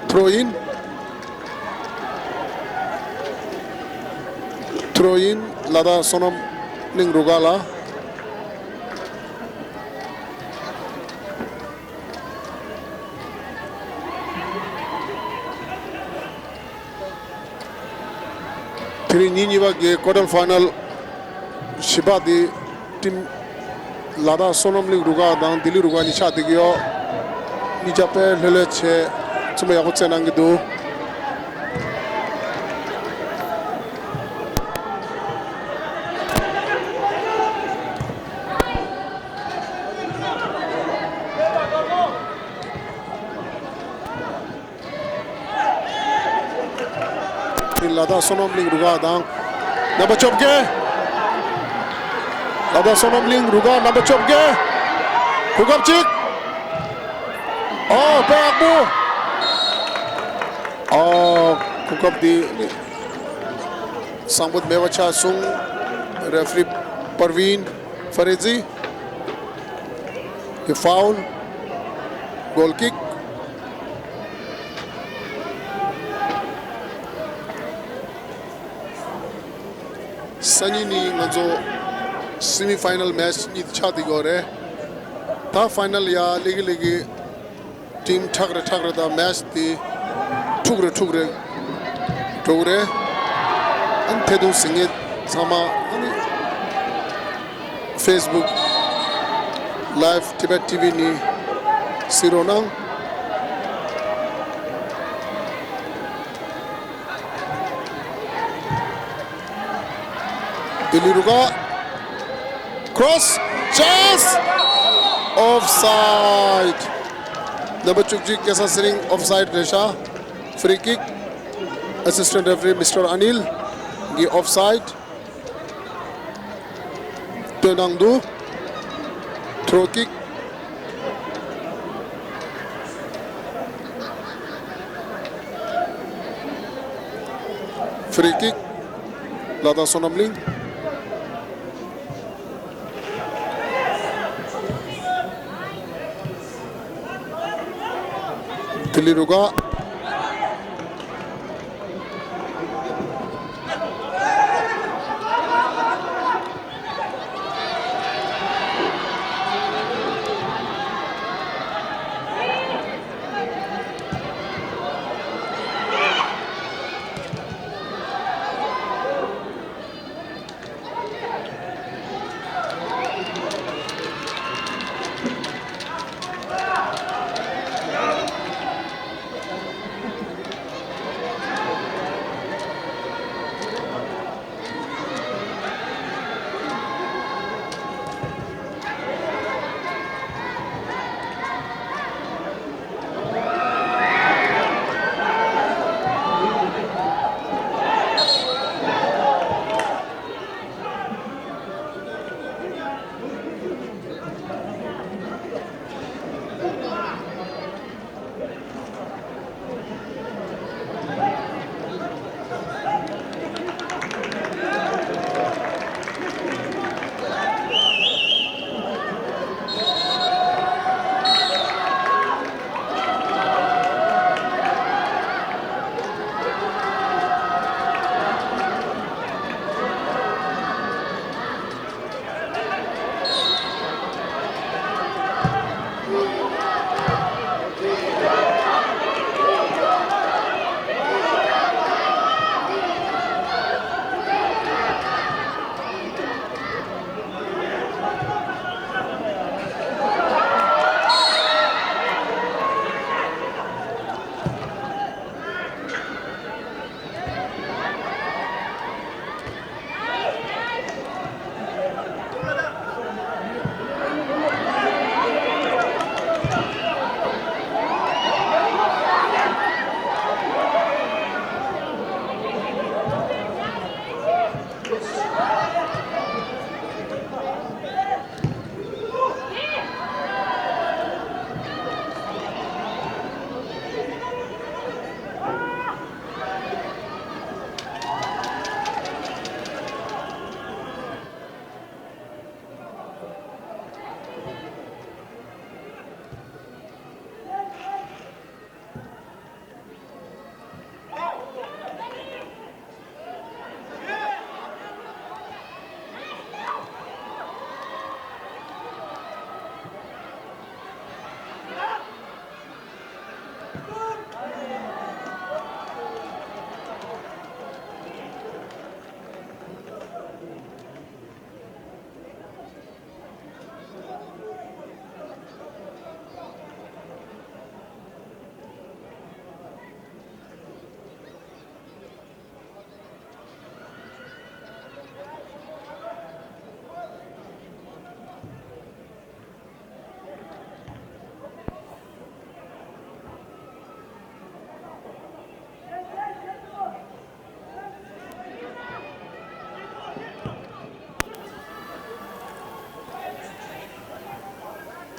Throw in. འགྲོ་ཡིན། ལ་དྭགས་བསོད་ནམས་གླིང་རུ་ཁག་ལ། དེ་རིང་ཉིན་གཉིས་པ་གི་ཀོ་ཊར་ཕའི་ནལ་བཞི་པ་དེ་ཊིམ་ལ་དྭགས་བསོད་ནམས་གླིང་རུ་ཁག་དང་ལྡི་ལི་རུ་ཁག་གཉིས་ཆགས་བསྡད་ཀྱི་ཡོད། གཉིས་ཆ་དཔེ་ལྷོད་ལྷོད་བྱས་རྩོམ་པ་ཡག་པོ་བཙལ་གནང་གི་འདུག་ལ་དྭགས་བསོད་ནམས་གླིང་རུ་ཁག་དང་། རྣམ་པ་བཅོ་བརྒྱད། ལ་དྭགས་བསོད་ནམས་གླིང་རུ་ཁག་རྣམ་པ་བཅོ་བརྒྱད། གོ་སྐབས་གཅིག་ཨོ་དཔེ་ཡག་པོ། ཨོ་གོ་སྐབས་འདི་བཟང་པོ་མེད་པ་ཆགས་སོང་། རེ་ཕི་རི་པར་ཝིན་ཧྥ་རེ་ཛི་གི་ཕའུལ། གོལ་ཀིག་སང་ཉིན་ནི་ང་ཚོ་སེ་མི་ཕའི་ནལ་མེ་ཆི་གཉིས་ཆགས་བསྡད་ཡོད་རེད། ད་ཕའི་ནལ་ཡ་ལེགས་ཀྱི་ལེགས་ཀྱི་ཊིམ་ཁྲག་རེ་ཁྲག་རེ་དང་མེ་ཆི་དེ་འཁྲུག་རེ་འཁྲུག་རེ་འགྲོ་གི་རེད། ཨ་ནི་ཐད་གཏོང་གཟིགས་མཁན་ཚང་མ་ཨ་ནི་ཕེ་སི་བུག་ལའིབ་ཊི་བེཊ་ཊི་ཝི་ནས་གཟིགས་རོགས་གནང་། ལྡི་ལི་རུ་ཁག་ཁྲོ་སི་ཅན་སི། ཨོཕ་སའིཌ། རྣམ་པ་བཅུ་གཅིག་སྐལ་བཟང་ཚེ་རིང་ཨོཕ་སའིཌ་རེད་ཤག་ཕི་རི་ཀིག་ཨེ་སི་སི་ཊེན་ཊི་རེ་ཕི་རི་མི་སི་ཊར་ཨ་ནིལ་གྱི་ཨོཕ་སའིཌ་སྟོན་གནང་འདུག་ཐྲོ་ཀིག་ཕི་རི་ཀིག་ལ་དྭགས་བསོད་ནམས་གླིང་། ལྡི་ལི་རུ་ཁག་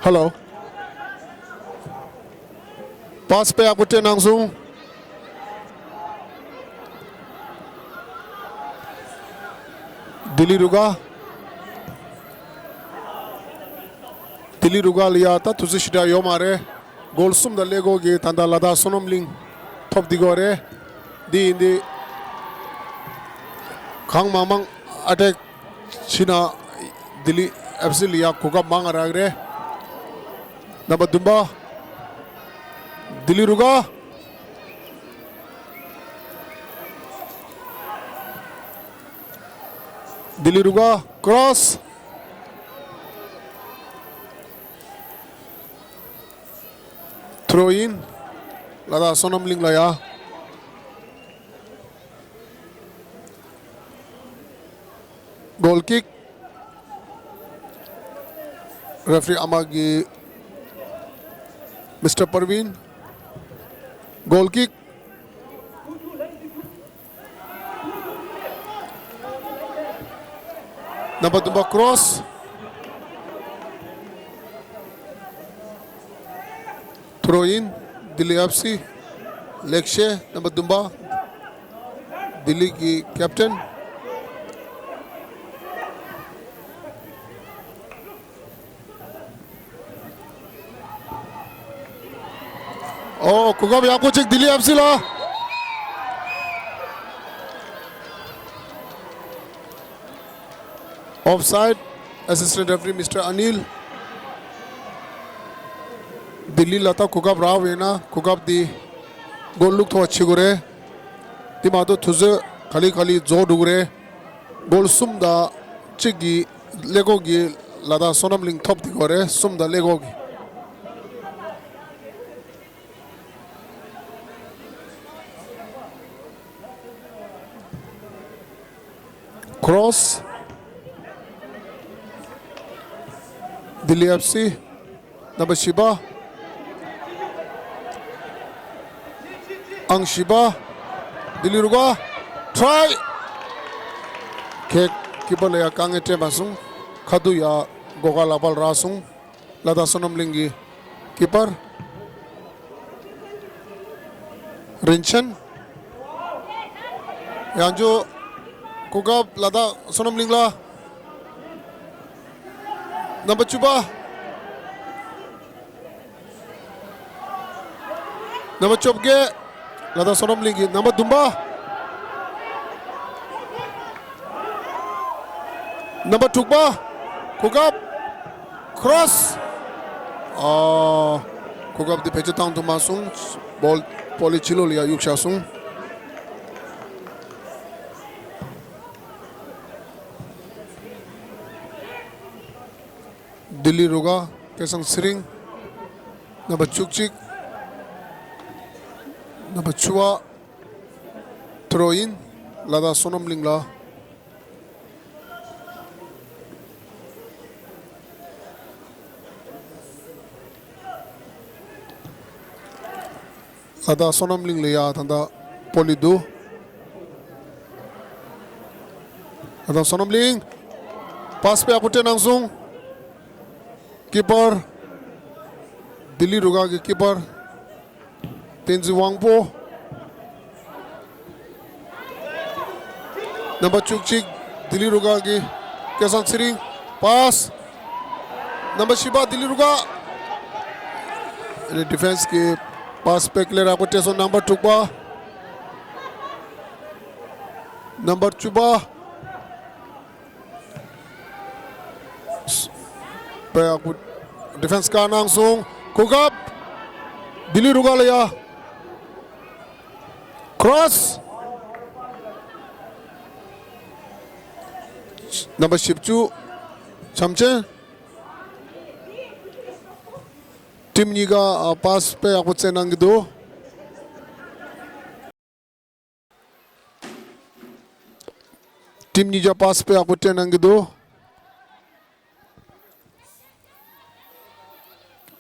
ཧེ་ལོ། པཱས་དཔེ་ཡག་པོ་སྤྲད་གནང་སོང་། ལྡི་ལི་རུ་ཁག་ལྡི་ལི་རུ་ཁག་ལ་ཡ་ད་དུས་ཚོད་ཞེ་དྲག་ཡོད་མ་རེད། གོལ་གསུམ་དང་ཀླད་ཀོར་གྱིས་ད་ལྟ་ལ་དྭགས་བསོད་ནམས་གླིང་ཐོབ་བསྡད་ཀྱི་ཡོད་རེད། འདི་ཡིན་དུས་གང་མང་མང་ཨ་ཊེག་བྱས་ན་ལྡི་ལི་ཨེཕ་སི་ལ་ཡ་གོ་སྐབས་མང་རག་གི་རེད། རྣམ་པ་བདུན་པ། ལྡི་ལི་རུ་ཁག་ལྡི་ལི་རུ་ཁག་ཀོ་རོ་སི། ཐུ་རོ་ཡིན། ལ་དྭགས་བསོད་ནམས་གླིང་ལ་ཡ། གོལ་ཀིག་རེ་ཕི་རི་ཨ་མ་གི་མིས་ཊར་པར་ཝིན། གོལ་ཀིག་རྣམ་པ་བདུན་པ་ཀོ་རོ་སི། ཐུ་རོ་ཡིན། ལྡི་ལི་ཨེཕ་སི། ལེགས་བཤད་རྣམ་པ་བདུན་པ། ལྡི་ལི་གི་ཀེབ་ཊན། ཨོ། གོ་སྐབས་ཡག་པོ་ཅིག་ལྡི་ལི་ཨེཕ་སི་ལ། ཨོཕ་སའིཌ། ཨེ་སི་སི་ཊེན་ཊི་རེ་ཕི་རི་མིས་ཊར་ཨ་ནིལ། ལྡི་ལི་ལ་ད་གོ་སྐབས་རག་པ་ཡིན་ན་གོ་སྐབས་འདི་གོལ་བླུག་ཐུབ་པ་བྱེད་དགོས་རེད། འདི་མ་གཏོགས་དུས་ཚོད་ག་ལེ་ག་ལེ་རྫོགས་འགྲོ་གི་རེད། གོལ་གསུམ་དང་གཅིག་གི་ཀླད་ཀོར་གྱིས་ལ་དྭགས་བསོད་ནམས་གླིང་ཐོབ་བསྡད་ཀྱི་ཡོད་རེད། གསུམ་དང་ཀླད་ཀོར་གྱིས། ཀོ་རོ་སི། ལྡི་ལི་ཨེཕ་སི། རྣམ་པ་བཞི་པ། ཨང་བཞི་པ། ལྡི་ལི་རུ་ཁག་ཊི་རའི། ཁེག་ཀི་པར་ལ་ཡ་དཀའ་ངལ་སྤྲད་མ་སོང་། ཁ་ཐུག་ཡ་སྒོ་ཁ་ལག་པ་ལ་རག་སོང་། ལ་དྭགས་བསོད་ནམས་གླིང་གི་ཀི་པར། རིན་ཆེན། ཡང་བསྐྱར་གོ་སྐབས་ལ་དྭགས་བསོད་ནམས་གླིང་ལ། རྣམ་པ་བཅུ་པ། རྣམ་པ་བཅོ་བརྒྱད། ལ་དྭགས་བསོད་ནམས་གླིང་གི་རྣམ་པ་བདུན་པ། རྣམ་པ་དྲུག་པ། གོ་སྐབས། ཀོ་རོ་སི། ཨ། གོ་སྐབས་འདི་བེད་སྤྱོད་བཏང་ཐུབ་མ་སོང་། བོལ་བོ་ལི་ཕྱི་ལོགས་ལ་ཡར་གཡུགས་བཞག་སོང་། ལྡི་ལི་རུ་ཁག་སྐལ་བཟང་ཚེ་རིང་། རྣམ་པ་བཅུ་གཅིག་རྣམ་པ་བཅུ་པ། ཐུ་རོ་ཡིན། ལ་དྭགས་བསོད་ནམས་གླིང་ལ། ལ་དྭགས་བསོད་ནམས་གླིང་ལ་ཡ་ད་ལྟ་སྤོ་ལེ་འདུག་ལ་དྭགས་བསོད་ནམས་གླིང་། པཱས་དཔེ་ཡག་པོ་སྤྲད་གནང་སོང་། ཀི་པར། ལྡི་ལི་རུ་ཁག་གི་ཀི་པར། བསྟན་འཛིན་དབང་པོ། རྣམ་པ་བཅུ་གཅིག་ལྡི་ལི་རུ་ཁག་གི་སྐལ་བཟང་ཚེ་རིང་། པཱས། རྣམ་པ་བཞི་པ་ལྡི་ལི་རུ་ཁག་ཨ་ནི་ཌི་ཕེན་སི་གི་པཱས་དཔེ་ཀླད་ཡག་པོ་སྤྲད་སོང་། རྣམ་པ་དྲུག་པ། རྣམ་པ་བཅུ་པ། དཔེ་ཡག་པོ་ཌི་ཕེན་སི་བཀག་གནང་སོང་། གོ་སྐབས། ལྡི་ལི་རུ་ཁག་ལ་ཡ། ཀོ་རོ་སི། རྣམ་པ་བཞི་བཅུ། བྱམས་ཆེན། ཊིམ་གཉིས་ཀ་ཨ་པཱས་དཔེ་ཡག་པོ་སྤྲད་གནང་གི་འདུག་ཊིམ་གཉིས་ཀ་པཱས་དཔེ་ཡག་པོ་སྤྲད་གནང་གི་འདུག་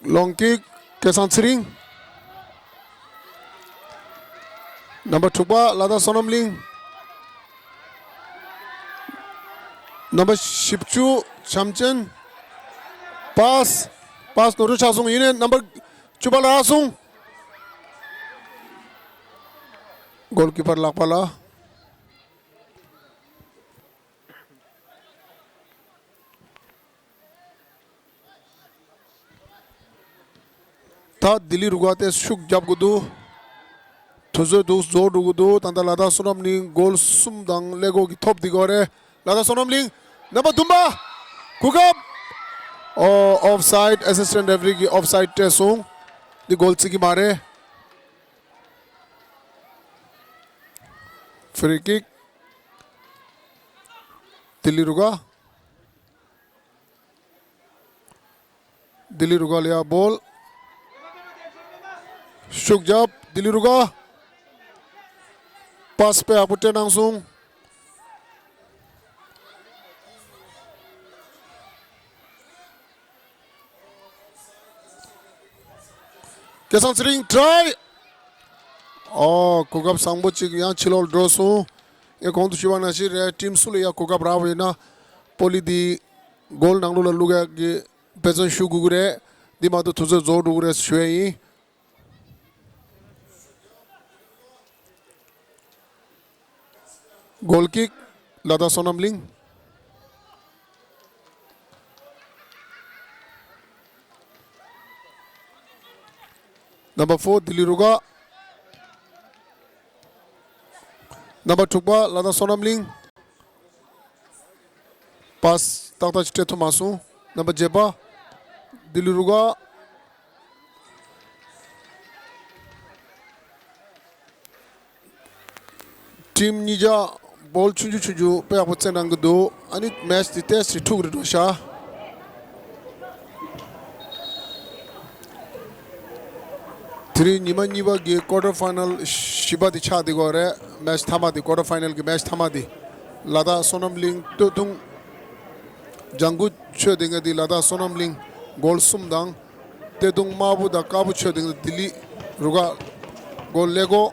ལོང་ཀིག་སྐལ་བཟང་ཚེ་རིང་། རྣམ་པ་དྲུག་པ་ལ་དྭགས་བསོད་ནམས་གླིང་། རྣམ་པ་བཞི་བཅུ་བྱམས་ཆེན། པཱས། པཱས་ནོར་འཁྲུལ་ཆགས་སོང་། ཡིན་ནའི་རྣམ་པར་བཅུ་པ་ལ་སོང་། གོལ་ཀི་པར་ལག་པ་ལ། ད་ལྡི་ལི་རུ་ཁག་དེ་ཤུགས་རྒྱབ་དགོས་འདུག། དུས་ཚོད་འདུག། རྫོགས་འགྲོ་གི་འདུག། ད་ལྟ་ལ་དྭགས་བསོད་ནམས་གླིང་གོལ་གསུམ་དང་ཀླད་ཀོར་གྱི་ཐོབ་བསྡད་ཀྱི་ཡོད་རེད། ལ་དྭགས་བསོད་ནམས་གླིང་རྣམ་པ་བདུན་པ། གོ་སྐབས། ཨོ། ཨོཕ་སའིཌ། ཨེ་སི་སི་ཊེན་ཊི་རེ་ཕེ་རི་གིས་ཨོཕ་སའིཌ་སྤྲད་སོང་། འདི་གོལ་བརྩི་གི་མ་རེད། ཕི་རི་ཀིག། ལྡི་ལི་རུ་ཁག། ལྡི་ལི་རུ་ཁག་ལ་ཡ་བོལ། ཤུགས་རྒྱབ། ལྡི་ལི་རུ་ཁག། པཱས་དཔེ་ཡག་པོ་སྤྲད་གནང་སོང་། སྐལ་བཟང་ཚེ་རིང་ཊ་རའི། ཨོ། གོ་སྐབས་བཟང་པོ་ཅིག་ཡང་ཕྱི་ལོགས་འགྲོ་སོང་། ངས་གོང་དུ་ཞུས་པ་ནང་བཞིན་རེད། ཊིམ་སུ་ལ་ཡང་གོ་སྐབས་རག་པ་ཡིན་ན། པོ་ལི་འདི་གོལ་ནང་ལོགས་ལ་བླུག་ཡག་གི་འབད་བརྩོན་ཞུ་དགོས་ཀྱི་རེད། འདི་མ་གཏོགས་དུས་ཚོད་རྫོགས་འགྲོ་གི་རེད་ཞུ་ཡ་ཡིན། གོལ་ཀིག། ལ་དྭགས་བསོད་ནམས་གླིང་། རྣམ་པ་ཕོར། ལྡི་ལི་རུ་ཁག། རྣམ་པ་དྲུག་པ། ལ་དྭགས་བསོད་ནམས་གླིང་། པཱས་ཏག་ཏག་ཅིག་སྤྲད་ཐུབ་མ་སོང་། རྣམ་པ་བརྒྱད་པ། ལྡི་ལི་རུ་ཁག། ཊིམ་གཉིས་ཀ་བོལ་ཆུང་ཆུང་ཆུང་ཆུང་དཔེ་ཡག་པོ་རྩེད་གནང་གི་འདུག། ཨ་ནི་མེཆ་འདི་ཏོག་ཙམ་འཁྲུག་རེ་འགྲོ་ཤག། དེ་རིང་ཉི་མ་གཉིས་པ་གི་ཀོར་ཊར་ཕའི་ནལ་བཞི་པ་དེ་ཆགས་བསྡད་ཀྱི་ཡོད་རེད། མེཆ་མཐའ་མ་དེ། ཀོར་ཊར་ཕའི་ནལ་གི་མེཆ་མཐའ་མ་དེ། ལ་དྭགས་བསོད་ནམས་གླིང་སྟོད་ཐུང་ལྗང་གུ་མཆོད་བསྡད་མཁན་དེ་ལ་དྭགས་བསོད་ནམས་གླིང་གོལ་གསུམ་དང་། སྟོད་ཐུང་དམར་པོ་དང་དཀར་པོ་མཆོད་བསྡད་མཁན་དེ་ལྡི་ལི་རུ་ཁག་གོལ་ཀླད་ཀོར།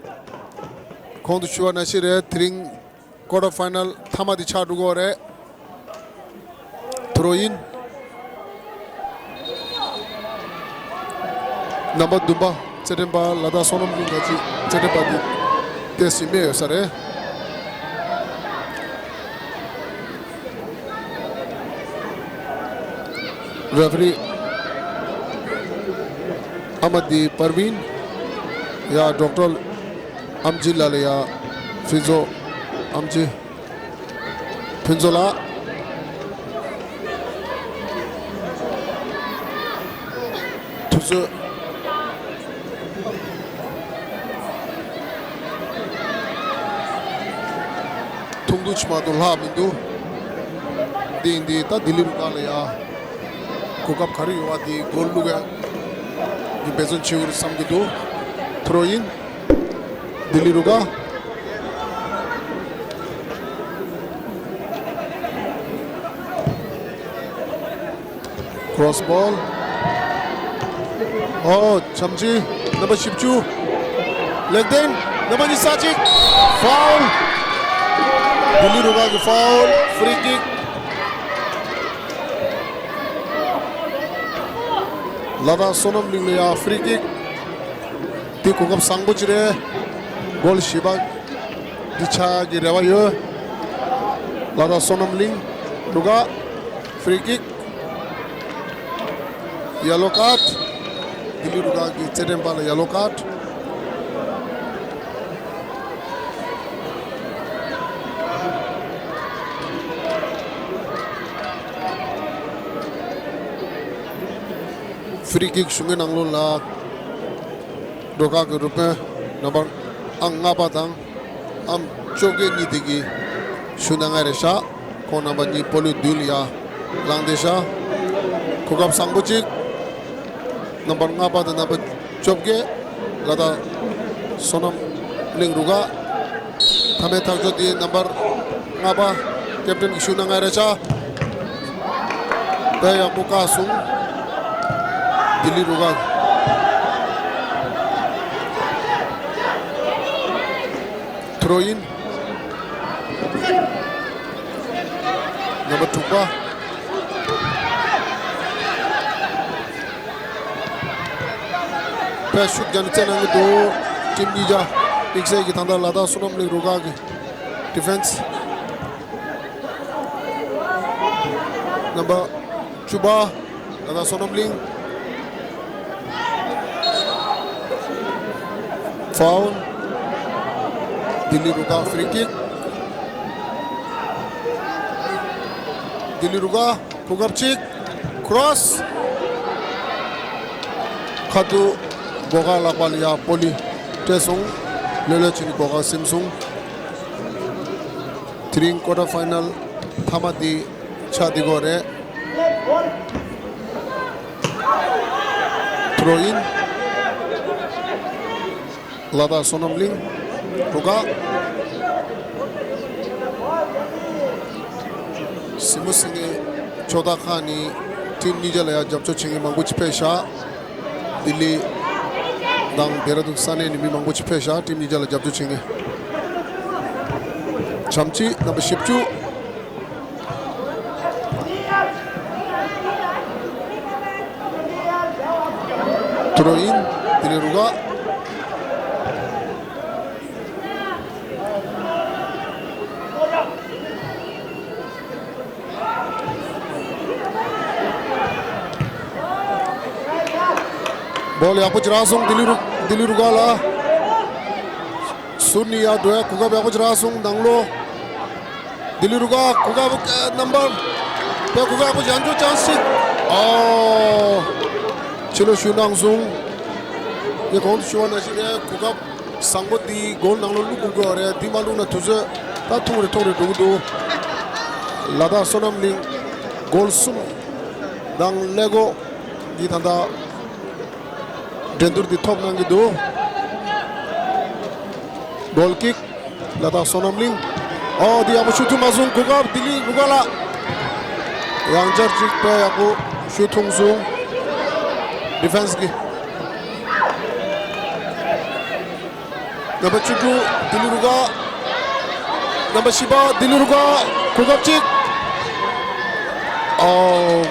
གོང་དུ་ཞུས་པ་ནང་བཞིན་རེད། དེ་རིང་ཀོར་ཊར་ཕའི་ནལ་མཐའ་མ་དེ་ཆགས་འགྲོ་གི་ཡོད་རེད། ཐུ་རོ་ཡིན། རྣམ་པ་བདུན་པ་རྩེད་འགྲན་པ། ལ་དྭགས་བསོད་ནམས་གླིང་གི་རྩེད་འགྲན་པ་འདི་ཏོག་ཙམ་རྨས་ཡོད་ས་རེད། རེ་ཕེ་རི་ཨ་མ་དི་པར་ཝིན། ཡ་ཌོག་ཊར་ཨམ་ཇི་ལགས་ལ་ཡ་ཕུན་ཚོགས་ཨམ་ཇི། ཕུན་ཚོགས་ལགས། དུས་ཚོད་ཐུང་ཐུང་ཅིག་མ་གཏོགས་ལྷག་མི་འདུག། འདི་ཡིན་དུས་ད་ལྡི་ལི་རུ་ཁག་ལ་ཡ་གོ་སྐབས་ག་རེ་ཡོད་པ་དེ་གོལ་བླུག་ཡ་གི་འབད་བརྩོན་བྱེད་དགོས་རེད་བསམ་གྱི་འདུག། ཐུ་རོ་ཡིན། ལྡི་ལི་རུ་ཁག། ཁྲོ་སི་བོལ། ཨོ། ཆམ་ཆི། རྣམ་པ་བཞི་བཅུ། ལེགས་ལྡན། རྣམ་པ་ཉི་ཤུ་རྩ་གཅིག། ཕའུལ། ལྡི་ལི་རུ་ཁག་གི་ཕའུལ། ཕི་རི་ཀིག། ལ་དྭགས་བསོད་ནམས་གླིང་ལ་ཡ་ཕི་རི་ཀིག། འདི་གོ་སྐབས་བཟང་པོ་ཅིག་རེད། གོལ་བཞི་པ་འདི་ཆགས་ཀྱི་རེ་བ་ཡོད། ལ་དྭགས་བསོད་ནམས་གླིང་རུ་ཁག། ཕི་རི་ཀིག། ཡེ་ལོ་ཀཱཌ། ལྡི་ལི་རུ་ཁག་གི་རྩེད་འགྲན་པ་ལ་ཡེ་ལོ་ཀཱཌ། ཕི་རི་ཀིག་ཞུ་མཁན་ནང་ལོགས་ལ་རུ་ཁག་གི་རུ་དཔོན་རྣམ་པ་ཨང་ལྔ་པ་དང་ཨང་བཅོ་བརྒྱད་གཉིས་དེ་གིས་ཞུ་གནང་ཡ་རེད་ཤག། ཁོང་རྣམ་པ་གཉིས་སྤོ་ལོའི་མདུན་ལ་ཡ་ལངས་བསྡད་ཤག། གོ་སྐབས་བཟང་པོ་ཅིག། རྣམ་པར་ལྔ་པ་དང་རྣམ་པ་བཅོ་བརྒྱད། ལ་དྭགས་བསོད་ནམས་གླིང་རུ་ཁག། མཐའ་མའི་ཐག་གཅོད་དེ་རྣམ་པར་ལྔ་པ་ཀེབ་ཊན་གྱིས་ཞུ་གནང་ཡ་རེད་ཤག། དཔེ་ཡག་པོ་བཀག་སོང་། ལྡི་ལི་རུ་ཁག། ཐུ་རོ་ཡིན། རྣམ་པ་དྲུག་པ། པས་ཤུགས་རྒྱབ་ནས་རྩེད་གནང་གི་འདུག་ཊིམ་གཉིས་ཆ་དམིགས་བསལ་གྱི་ད་ལྟ་ལ་དྭགས་བསོད་ནམས་གླིང་རུ་ཁག་གི་ཌི་ཕེན་སི། རྣམ་པ་བཅུ་པ་ལ་དྭགས་བསོད་ནམས་གླིང་། ཕའུལ། ལྡི་ལི་རུ་ཁག་ཕི་རི་ཀིག་ལྡི་ལི་རུ་ཁག་གོ་སྐབས་གཅིག་ཁོ་རོ་སི། ཁ་ཐུག་སྒོ་ཁ་ལག་པ་ལ་ཡ་པོ་ལི་སྤྲད་སོང་། ལྷོད་ལྷོད་བྱས་ནས་སྒོ་ཁ་ཟིན་སོང་། དེ་རིང་ཀོ་ཊར་ཕའི་ནལ་མཐའ་མ་དེ་ཆགས་བསྡད་ཀྱི་ཡོད་རེད། ཐུ་རོ་ཡིན། ལ་དྭགས་བསོད་ནམས་གླིང་རུ་ཁག་སྲིན་མོ་སེང་གེ་ཕྱོགས་མཐའ་ཁག་ནས་ཊིམ་གཉིས་ཆ་ལ་ཡང་རྒྱབ་སྐྱོར་བྱེད་མཁན་མང་པོ་ཅིག་ཕེབས་ཤག་ལྡི་ལི་དང་ལྡེ་ར་ལྡུན་ས་གནས་ནས་མི་མང་པོ་ཅིག་ཕེབས་ཤག་ཊིམ་གཉིས་ཆ་ལ་རྒྱབ་སྐྱོར་བྱེད་མཁན། བྱམས་སྐྱིད་རྣམ་པ་བཞི་བཅུ། ཐུ་རོ་ཡིན། ལྡི་ལི་རུ་ཁག་བོལ་ཡག་པོ་ཅིག་རག་སོང་ལྡི་ལི་རུ་ལྡི་ལི་རུ་ཁག་ལ། ཟུར་ནས་ཡར་འགྲོ་ཡ་གོ་སྐབས་ཡག་པོ་ཅིག་རག་སོང་ནང་ལོགས། ལྡི་ལི་རུ་ཁག་གོ་སྐབས་རྣམ་པ། དཔེ་གོ་སྐབས་ཡག་པོ་ཅིག་ཡང་བསྐྱར་ཅང་སྲིད། ཨོ། ཕྱི་ལོགས་ཤོར་གནང་སོང་། ངས་གོང་དུ་ཞུ་བ་ནང་བཞིན་རེད། གོ་སྐབས་བཟང་པོ་འདི་གོལ་ནང་ལོགས་བླུག་དགོས་ཀྱི་ཡོད་རེད། འདི་མ་བླུགས་ན་དུས་ཚོད་ད་ཐུང་རེ་ཐུང་རེ་འགྲོ་གི་འདུག་ལ་དྭགས་བསོད་ནམས་གླིང་གོལ་གསུམ་དང་ཀླད་ཀོར་འདི་ད་ལྟ་འགྲན་བསྡུར་འདི་ཐོབ་གནང་གི་འདུག་གོལ་ཀིག་ལ་དྭགས་བསོད་ནམས་གླིང་། ཨོ་འདི་ཡག་པོ་ཤུགས་ཐུབ་མ་སོང་། གོ་སྐབས་ལྡི་ལི་རུ་ཁག་ལ། ཡང་བསྐྱར་ཅིག་དཔེ་ཡག་པོ་ཤུགས་ཐུང་སོང་། ཌི་ཕེན་སི་གི་རྣམ་པ་བཅུ་དྲུག་ལྡི་ལི་རུ་ཁག་རྣམ་པ་བཞི་པ་ལྡི་ལི་རུ་ཁག་གོ་སྐབས་གཅིག་ཨོ།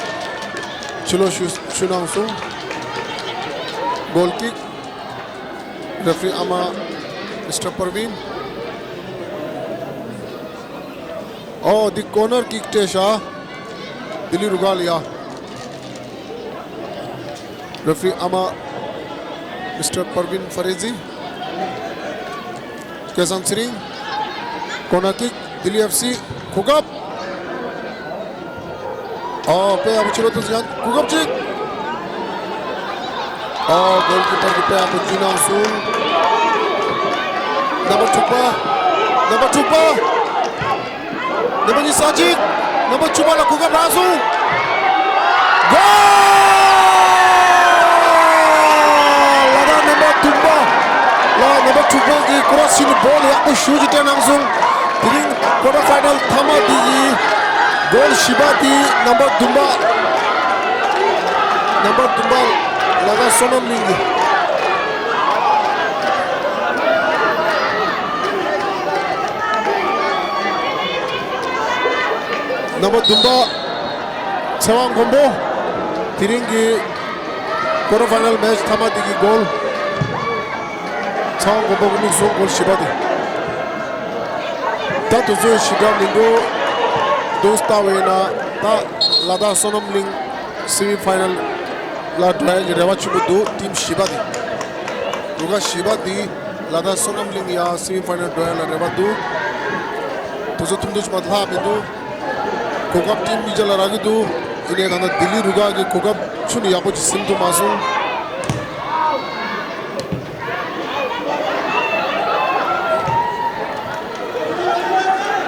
ཕྱི་ལོགས་ཤོར་ཤོར་གནང་སོང་། གོལ་ཀིག་རེ་ཕི་རི་ཨ་མ་མི་སི་ཊར་པར་ཝིན། ཨོ་འདི་ཀོར་ནར་ཀིག་སྤྲད་ཤག་ལྡི་ལི་རུ་ཁག་ལ་ཡ། རེ་ཕི་རི་ཨ་མ་མི་སི་ཊར་པར་ཝིན་ཕ་རེ་ཛི། སྐལ་བཟང་ཚེ་རིང་། ཀོར་ནར་ཀིག་ལྡི་ལི་ཨེཕ་སི་གོ་སྐབས། ཨོ་དཔེ་ཡག་པོ་ཕྱི་ལོགས་ཏུ་ཡང་གོ་སྐབས་གཅིག་ཨོ་གོལ་ཀི་པར་གྱིས་དཔེ་ཡག་པོ་བརྒྱུད་གནང་སོང་། རྣམ་པ་དྲུག་པ། རྣམ་པ་དྲུག་པ། རྣམ་པ་ཉི་ཤུ་རྩ་གཅིག་རྣམ་པ་བཅུ་པ་ལ་གོ་སྐབས་རག་སོང་། གོལ། ལ་དྭགས་རྣམ་པ་བདུན་པ་ལ་རྣམ་པ་དྲུག་པ་གིས་ཀོ་རོ་སི་ནས་བོལ་ཡག་པོ་ཞེ་པོ་ཅིག་སྤྲད་གནང་སོང་། དེ་རིང་ཀོ་ཊར་ཕའི་ནལ་མཐའ་མ་འདི་ཡི་གོལ་བཞི་པ་དེ་རྣམ་པ་བདུན་པ། རྣམ་པ་བདུན་པ་ལ་དྭགས་བསོད་ནམས་གླིང་གི་རྣམ་པ་བདུན་པ་ཚེ་དབང་མགོན་པོ། དེ་རིང་གི་ཀོ་ཊར་ཕའི་ནལ་མེ་ཆི་མཐའ་མ་འདི་གི་གོལ། ཚེ་དབང་མགོན་པོ་གི་བླུགས་སོང་། གོལ་བཞི་པ་དེ། ད་དུས་ཚོད་ཞེ་དྲག་མི་འདུག་འདུག་ལྟ་བས་ན་ད་ལ་དྭགས་བསོད་ནམས་གླིང་སེ་མི་ཕའི་ནལ་ལ་འགྲོ་ཡ་གི་རེ་བ་ཆེན་པོ་འདུག་ཊིམ་བཞི་པ་དེ། རུ་ཁག་བཞི་པ་དེ་ལ་དྭགས་བསོད་ནམས་གླིང་ཡ་སེ་མི་ཕའི་ནལ་འགྲོ་ཡ་ལ་རེ་བ་འདུག་དུས་ཚོད་ཐུང་ཐུང་ཞིག་མ་གཏོགས་ལྷག་མི་འདུག་གོ་སྐབས་ཊིམ་གཉིས་ཆ་ལ་རག་གི་འདུག་ཡིན་ནའི་ད་ལྟ་ལྡི་ལི་རུ་ཁག་གི་གོ་སྐབས་ཁྱོན་ནས་ཡག་པོ་ཅིག་ཟིན་ཐུབ་མ་སོང་།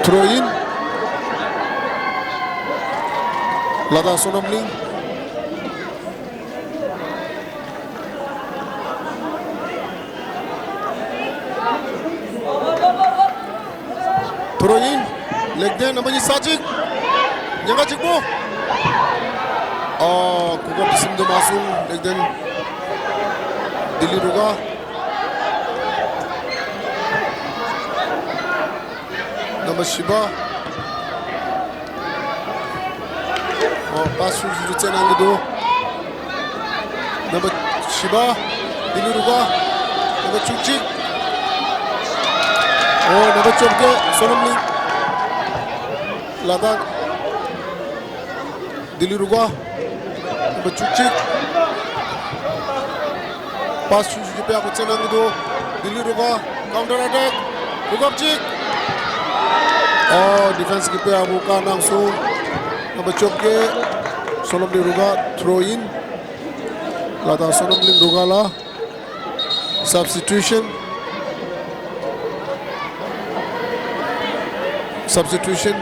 ཐུ་རོ་ཡིན། ལ་དྭགས་བསོད་ནམས་གླིང་། ཐུ་རོ་ཡིན། ལེགས་ལྡན་རྣམ་པ་ཉི་ཤུ་རྩ་གཅིག་ཉེན་ཁ་གཅིག་པོ། ཨ། གོ་སྐབས་དེ་ཟིན་དུ་མ་སོང་། ལེགས་ལྡན་ལྡི་ལི་རུ་ཁག་རྣམ་པ་བཞི་པ། ཨོ། པ་སི་ཤུགས་ཤུགས་རྩེད་གནང་གི་འདུག་རྣམ་པ་བཞི་པ། ལྡི་ལི་རུ་ཁག་རྣམ་པ་བཅུ་གཅིག་ཨོ་རྣམ་པ་བཅོ་བརྒྱད་བསོད་ནམས་གླིང་། ལ་དྭགས་ལྡི་ལི་རུ་ཁག་རྣམ་པ་བཅུ་གཅིག་པཱས་ཆུང་ཆུང་གིས་དཔེ་ཡག་པོ་རྩེད་གནང་གི་འདུག་ལྡི་ལི་རུ་ཁག་ཀའུན་ཊར་ཨ་ཊེག་གོ་སྐབས་གཅིག་ཨོ་ཌི་ཕེན་སི་གིས་དཔེ་ཡག་པོ་བཀག་གནང་སོང་། རྣམ་པ་བཅོ་བརྒྱད་བསོད་ནམས་གླིང་རུ་ཁག་ཐུ་རོ་ཨིན། ལ་དྭགས་བསོད་ནམས་གླིང་རུ་ཁག་ལ། སབ་སི་ཊི་ཊུ་ཤན། སབ་སི་ཊི་ཊུ་ཤན།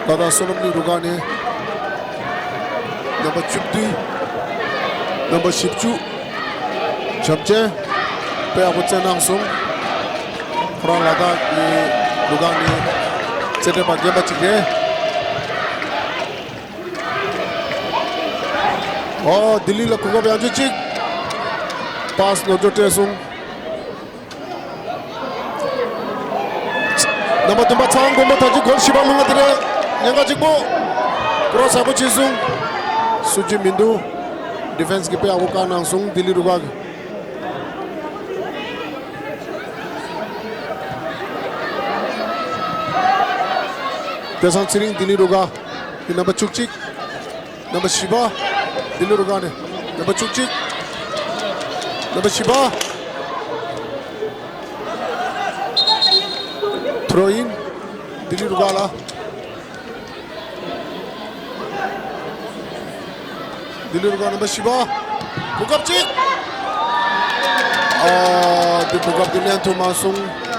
ལ་དྭགས་བསོད་ནམས་གླིང་རུ་ཁག་ནས། རྣམ་པ་བཅུ་བདུན། རྣམ་པ་བཞི་བཅུ། བྱམས་ཅན། དཔེ་ཡག་པོ་རྩེད་གནང་སོང་། ཁོ་རང་ལ་དྭགས་ཀྱི་རུ་ཁག་ནས་རྩེད་འགྲན་པ་རྒན་པ་ཅིག་རེད། ཨོ་ལྡི་ལི་ལ་གོ་སྐབས་ཡང་བསྐྱར་གཅིག་པཱས་ནོར་འཇོག་སྤྲད་སོང་། རྣམ་པ་བདུན་པ་ཚེ་དབང་མགོན་པོ་ད་ཅི་གོལ་བཞི་པ་ལྷུང་བ་དེ་རེད། ཉེན་ཁ་གཅིག་པོ། ཀོ་རོ་ཡག་པོ་ཕྱིན་སོང་། སུ་གཅིག་མི་འདུག་ཌི་ཕེན་སི་གིས་དཔེ་ཡག་པོ་བཀག་གནང་སོང་ལྡི་ལི་རུ་ཁག་གིས། དེང་སང་ཚེ་རིང་ལྡི་ལི་རུ་ཁག་གི་རྣམ་པ་བཅུ་གཅིག་རྣམ་པ་བཞི་པ། ལྡི་ལི་རུ་ཁག་ནས་རྣམ་པ་བཅུ་གཅིག་རྣམ་པ་བཞི་པ། ཐུ་རོ་ཨིན། ལྡི་ལི་རུ་ཁག་ལ། ལྡི་ལི་རུ་ཁག་རྣམ་པ་བཞི་པ། གོ་སྐབས་གཅིག་ཨ་འདི་གོ་སྐབས་འདི་ལེན་ཐུབ་མ་སོང་།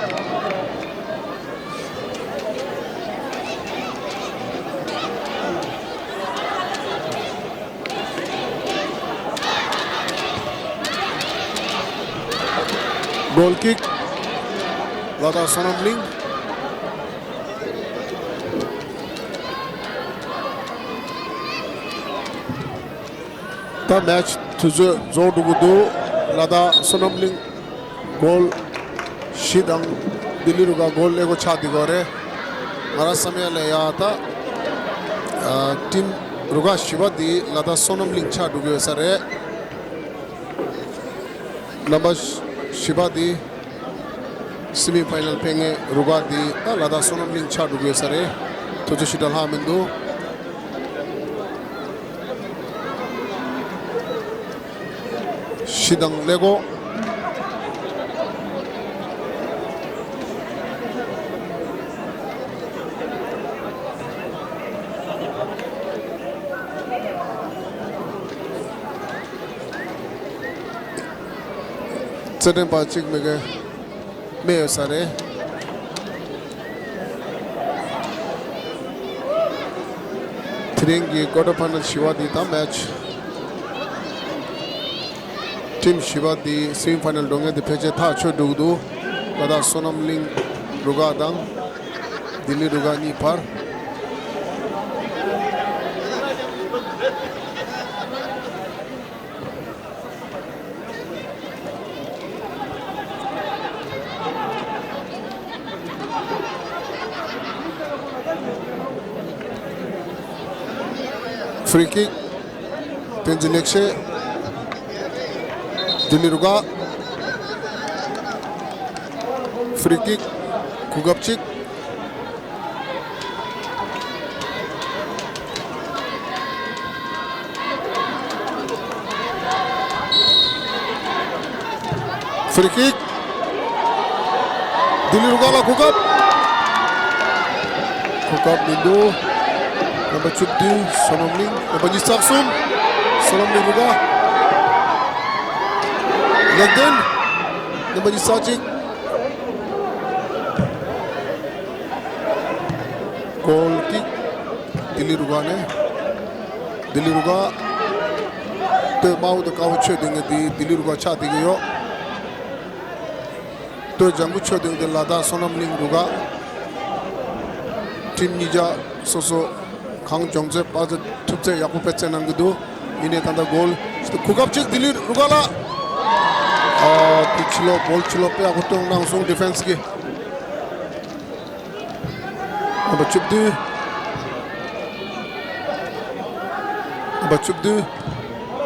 གོལ་ཀིག་ལ་དྭགས་བསོད་ནམས་གླིང་། ད་མེ་ཆི་དུས་ཚོད་རྫོགས་འགྲོ་གི་འདུག་ལ་དྭགས་བསོད་ནམས་གླིང་གོལ་བཞི་དང་ལྡི་ལི་རུ་ཁག་གོལ་ཀླད་ཀོར་ཆགས་བསྡད་ཡོད་རེད། ང་རང་བསམ་ཡས་ལ་ཡ་ད་ཨ་ཊིམ་རུ་ཁག་བཞི་པ་འདི་ལ་དྭགས་བསོད་ནམས་གླིང་ཆགས་འགྲོ་གི་ཡོད་ས་རེད། རྣམ་པ་བཞི་པ་འདི་སི་མི་ཕའི་ནལ་ཕེབས་མཁན་རུ་ཁག་འདི་ད་ལ་དྭགས་བསོད་ནམས་གླིང་ཆགས་འགྲོ་གི་ཡོད་ས་རེད། དུས་ཚོད་ཞེ་དྲག་ལྷག་མི་འདུག་བཞི་དང་ཀླད་ཀོར། རྩེད་འགྲན་པ་གཅིག་མེད་མཁན་མེད་ཡོད་ས་རེད། དེ་རིང་གི་ཀོར་ཊར་ཕའི་ནལ་བཞི་པ་འདི་དང་མེ་ཆི། ཊིམ་བཞི་པ་འདི་སི་མི་ཕའི་ནལ་འགྲོ་མཁན་འདི་ཕལ་ཆེར་ཐག་ཆོད་འགྲོ་གི་འདུག་ལ་དྭགས་བསོད་ནམས་གླིང་རུ་ཁག་དང་ལྡི་ལི་རུ་ཁག་གཉིས་བར། ཕི་རི་ཀིག་བསྟན་འཛིན་ལེགས་བཤད། ལྡི་ལི་རུ་ཁག་ཕི་རི་ཀིག་གོ་སྐབས་གཅིག་ཕི་རི་ཀིག་ལྡི་ལི་རུ་ཁག་ལ་གོ་སྐབས། གོ་སྐབས་མི་འདུག་རྣམ་པ་བཅུ་བདུན་བསོད་ནམས་གླིང་། རྣམ་པ་ཉི་ཤུ་རྩ་གསུམ་བསོད་ནམས་གླིང་རུ་ཁག་ལེགས་ལྡན། རྣམ་པ་ཉི་ཤུ་རྩ་གཅིག་གོལ་ཀིག་ལྡི་ལི་རུ་ཁག་ནས། ལྡི་ལི་རུ་ཁག་སྟོད་དམར་པོ་དང་དཀར་པོ་མཆོད་བསྡད་མཁན་དེ་ལྡི་ལི་རུ་ཁག་ཆགས་བསྡད་ཀྱི་ཡོད། སྟོད་ལྗང་གུ་མཆོད་བསྡད་མཁན་དེ་ལ་དྭགས་བསོད་ནམས་གླིང་རུ་ཁག་ཊིམ་གཉིས་ཆ་སོ་སོ་གང་འཇོན་ཚད་པ་ཚད་ཐུབ་ཚད་ཡག་པོ་སྤེལ་རྩེད་གནང་གི་འདུག་ཡིན་ནའི་ད་ལྟ་གོལ་གོ་སྐབས་གཅིག་ལྡི་ལི་རུ་ཁག་ལ། ཨ་དེ་ཕྱི་ལོགས་བོལ་ཕྱི་ལོགས་དཔེ་ཡག་པོ་གཏོང་གནང་སོང་ཌི་ཕེན་སི་གིས། རྣམ་པ་བཅུ་བདུན། རྣམ་པ་བཅུ་བདུན།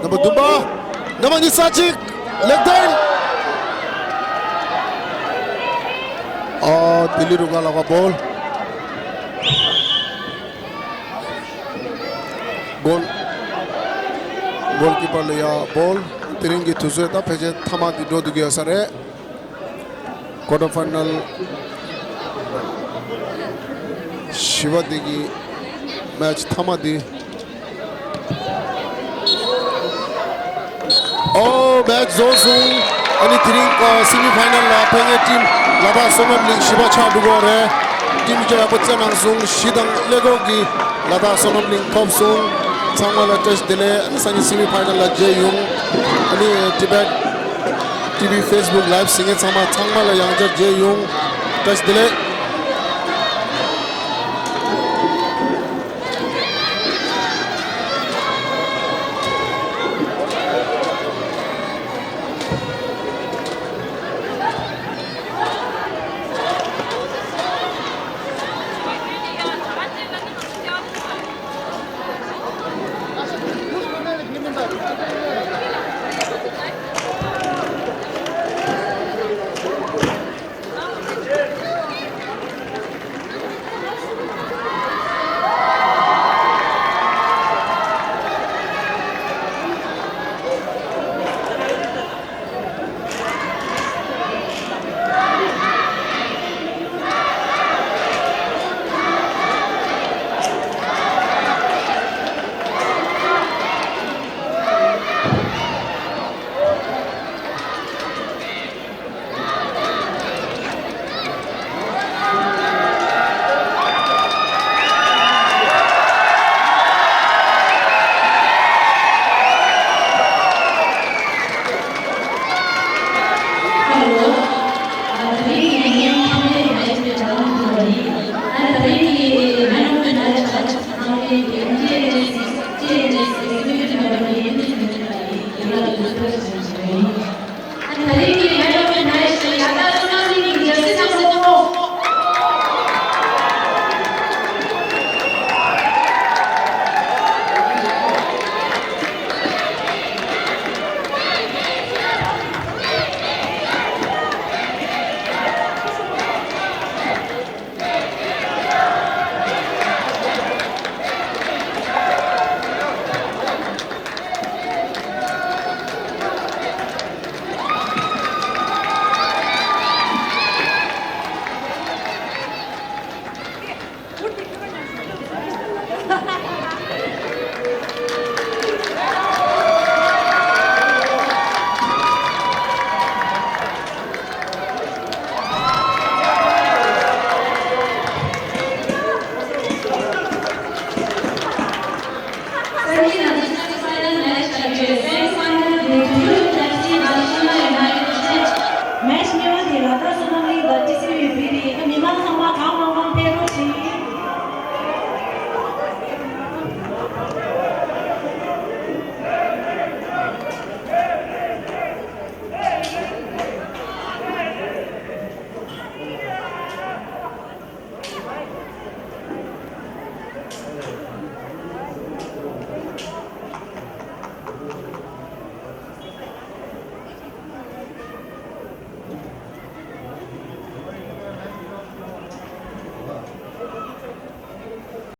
རྣམ་པ་བདུན་པ། རྣམ་པ་ཉི་ཤུ་རྩ་གཅིག་ལེགས་ལྡན། ཨོ། ལྡི་ལི་རུ་ཁག་ལ་ཁ་བོལ། གོལ། གོལ་ཀི་པར་ལ་ཡ་བོལ། དེ་རིང་གི་དུས་ཚོད་ད་ཕལ་ཆེར་མཐའ་མ་དེ་འགྲོ་འདུག་ཡོད་ས་རེད། ཀོ་ཊར་ཕའི་ནལ་བཞི་པ་དེ་གི་མེ་ཆི་མཐའ་མ་དེ། ཨོ། མེ་ཆི་རྫོགས་སོང་། ཨ་ནི་དེ་རིང་ཨ་སི་མི་ཕའི་ནལ་ལ་ཕེབས་མཁན་ཊིམ་ལ་དྭགས་བསོད་ནམས་གླིང་བཞི་པ་ཆགས་འགྲོ་གི་རེད། ཊིམ་ཅིག་ཡག་པོ་རྩེད་གནང་སོང་། གཞི་དང་ཀླད་ཀོར་གྱི་ལ་དྭགས་བསོད་ནམས་གླིང་ཐོབ་སོང་། ཚང་མ་ལ་བཀྲ་ཤིས་བདེ་ལེགས། ཨ་ནི་སང་ཉིན་སི་མི་ཕའི་ནལ་ལ་མཇལ་ཡོང་། ཨ་ནི་ཊི་བེཊ་ཊི་ཝི་ཕེ་སི་བུག་ལའིབ་གཟིགས་མཁན་ཚང་མ་ཚང་མ་ལ་ཡང་བསྐྱར་མཇལ་ཡོང་། བཀྲ་ཤིས་བདེ་ལེགས།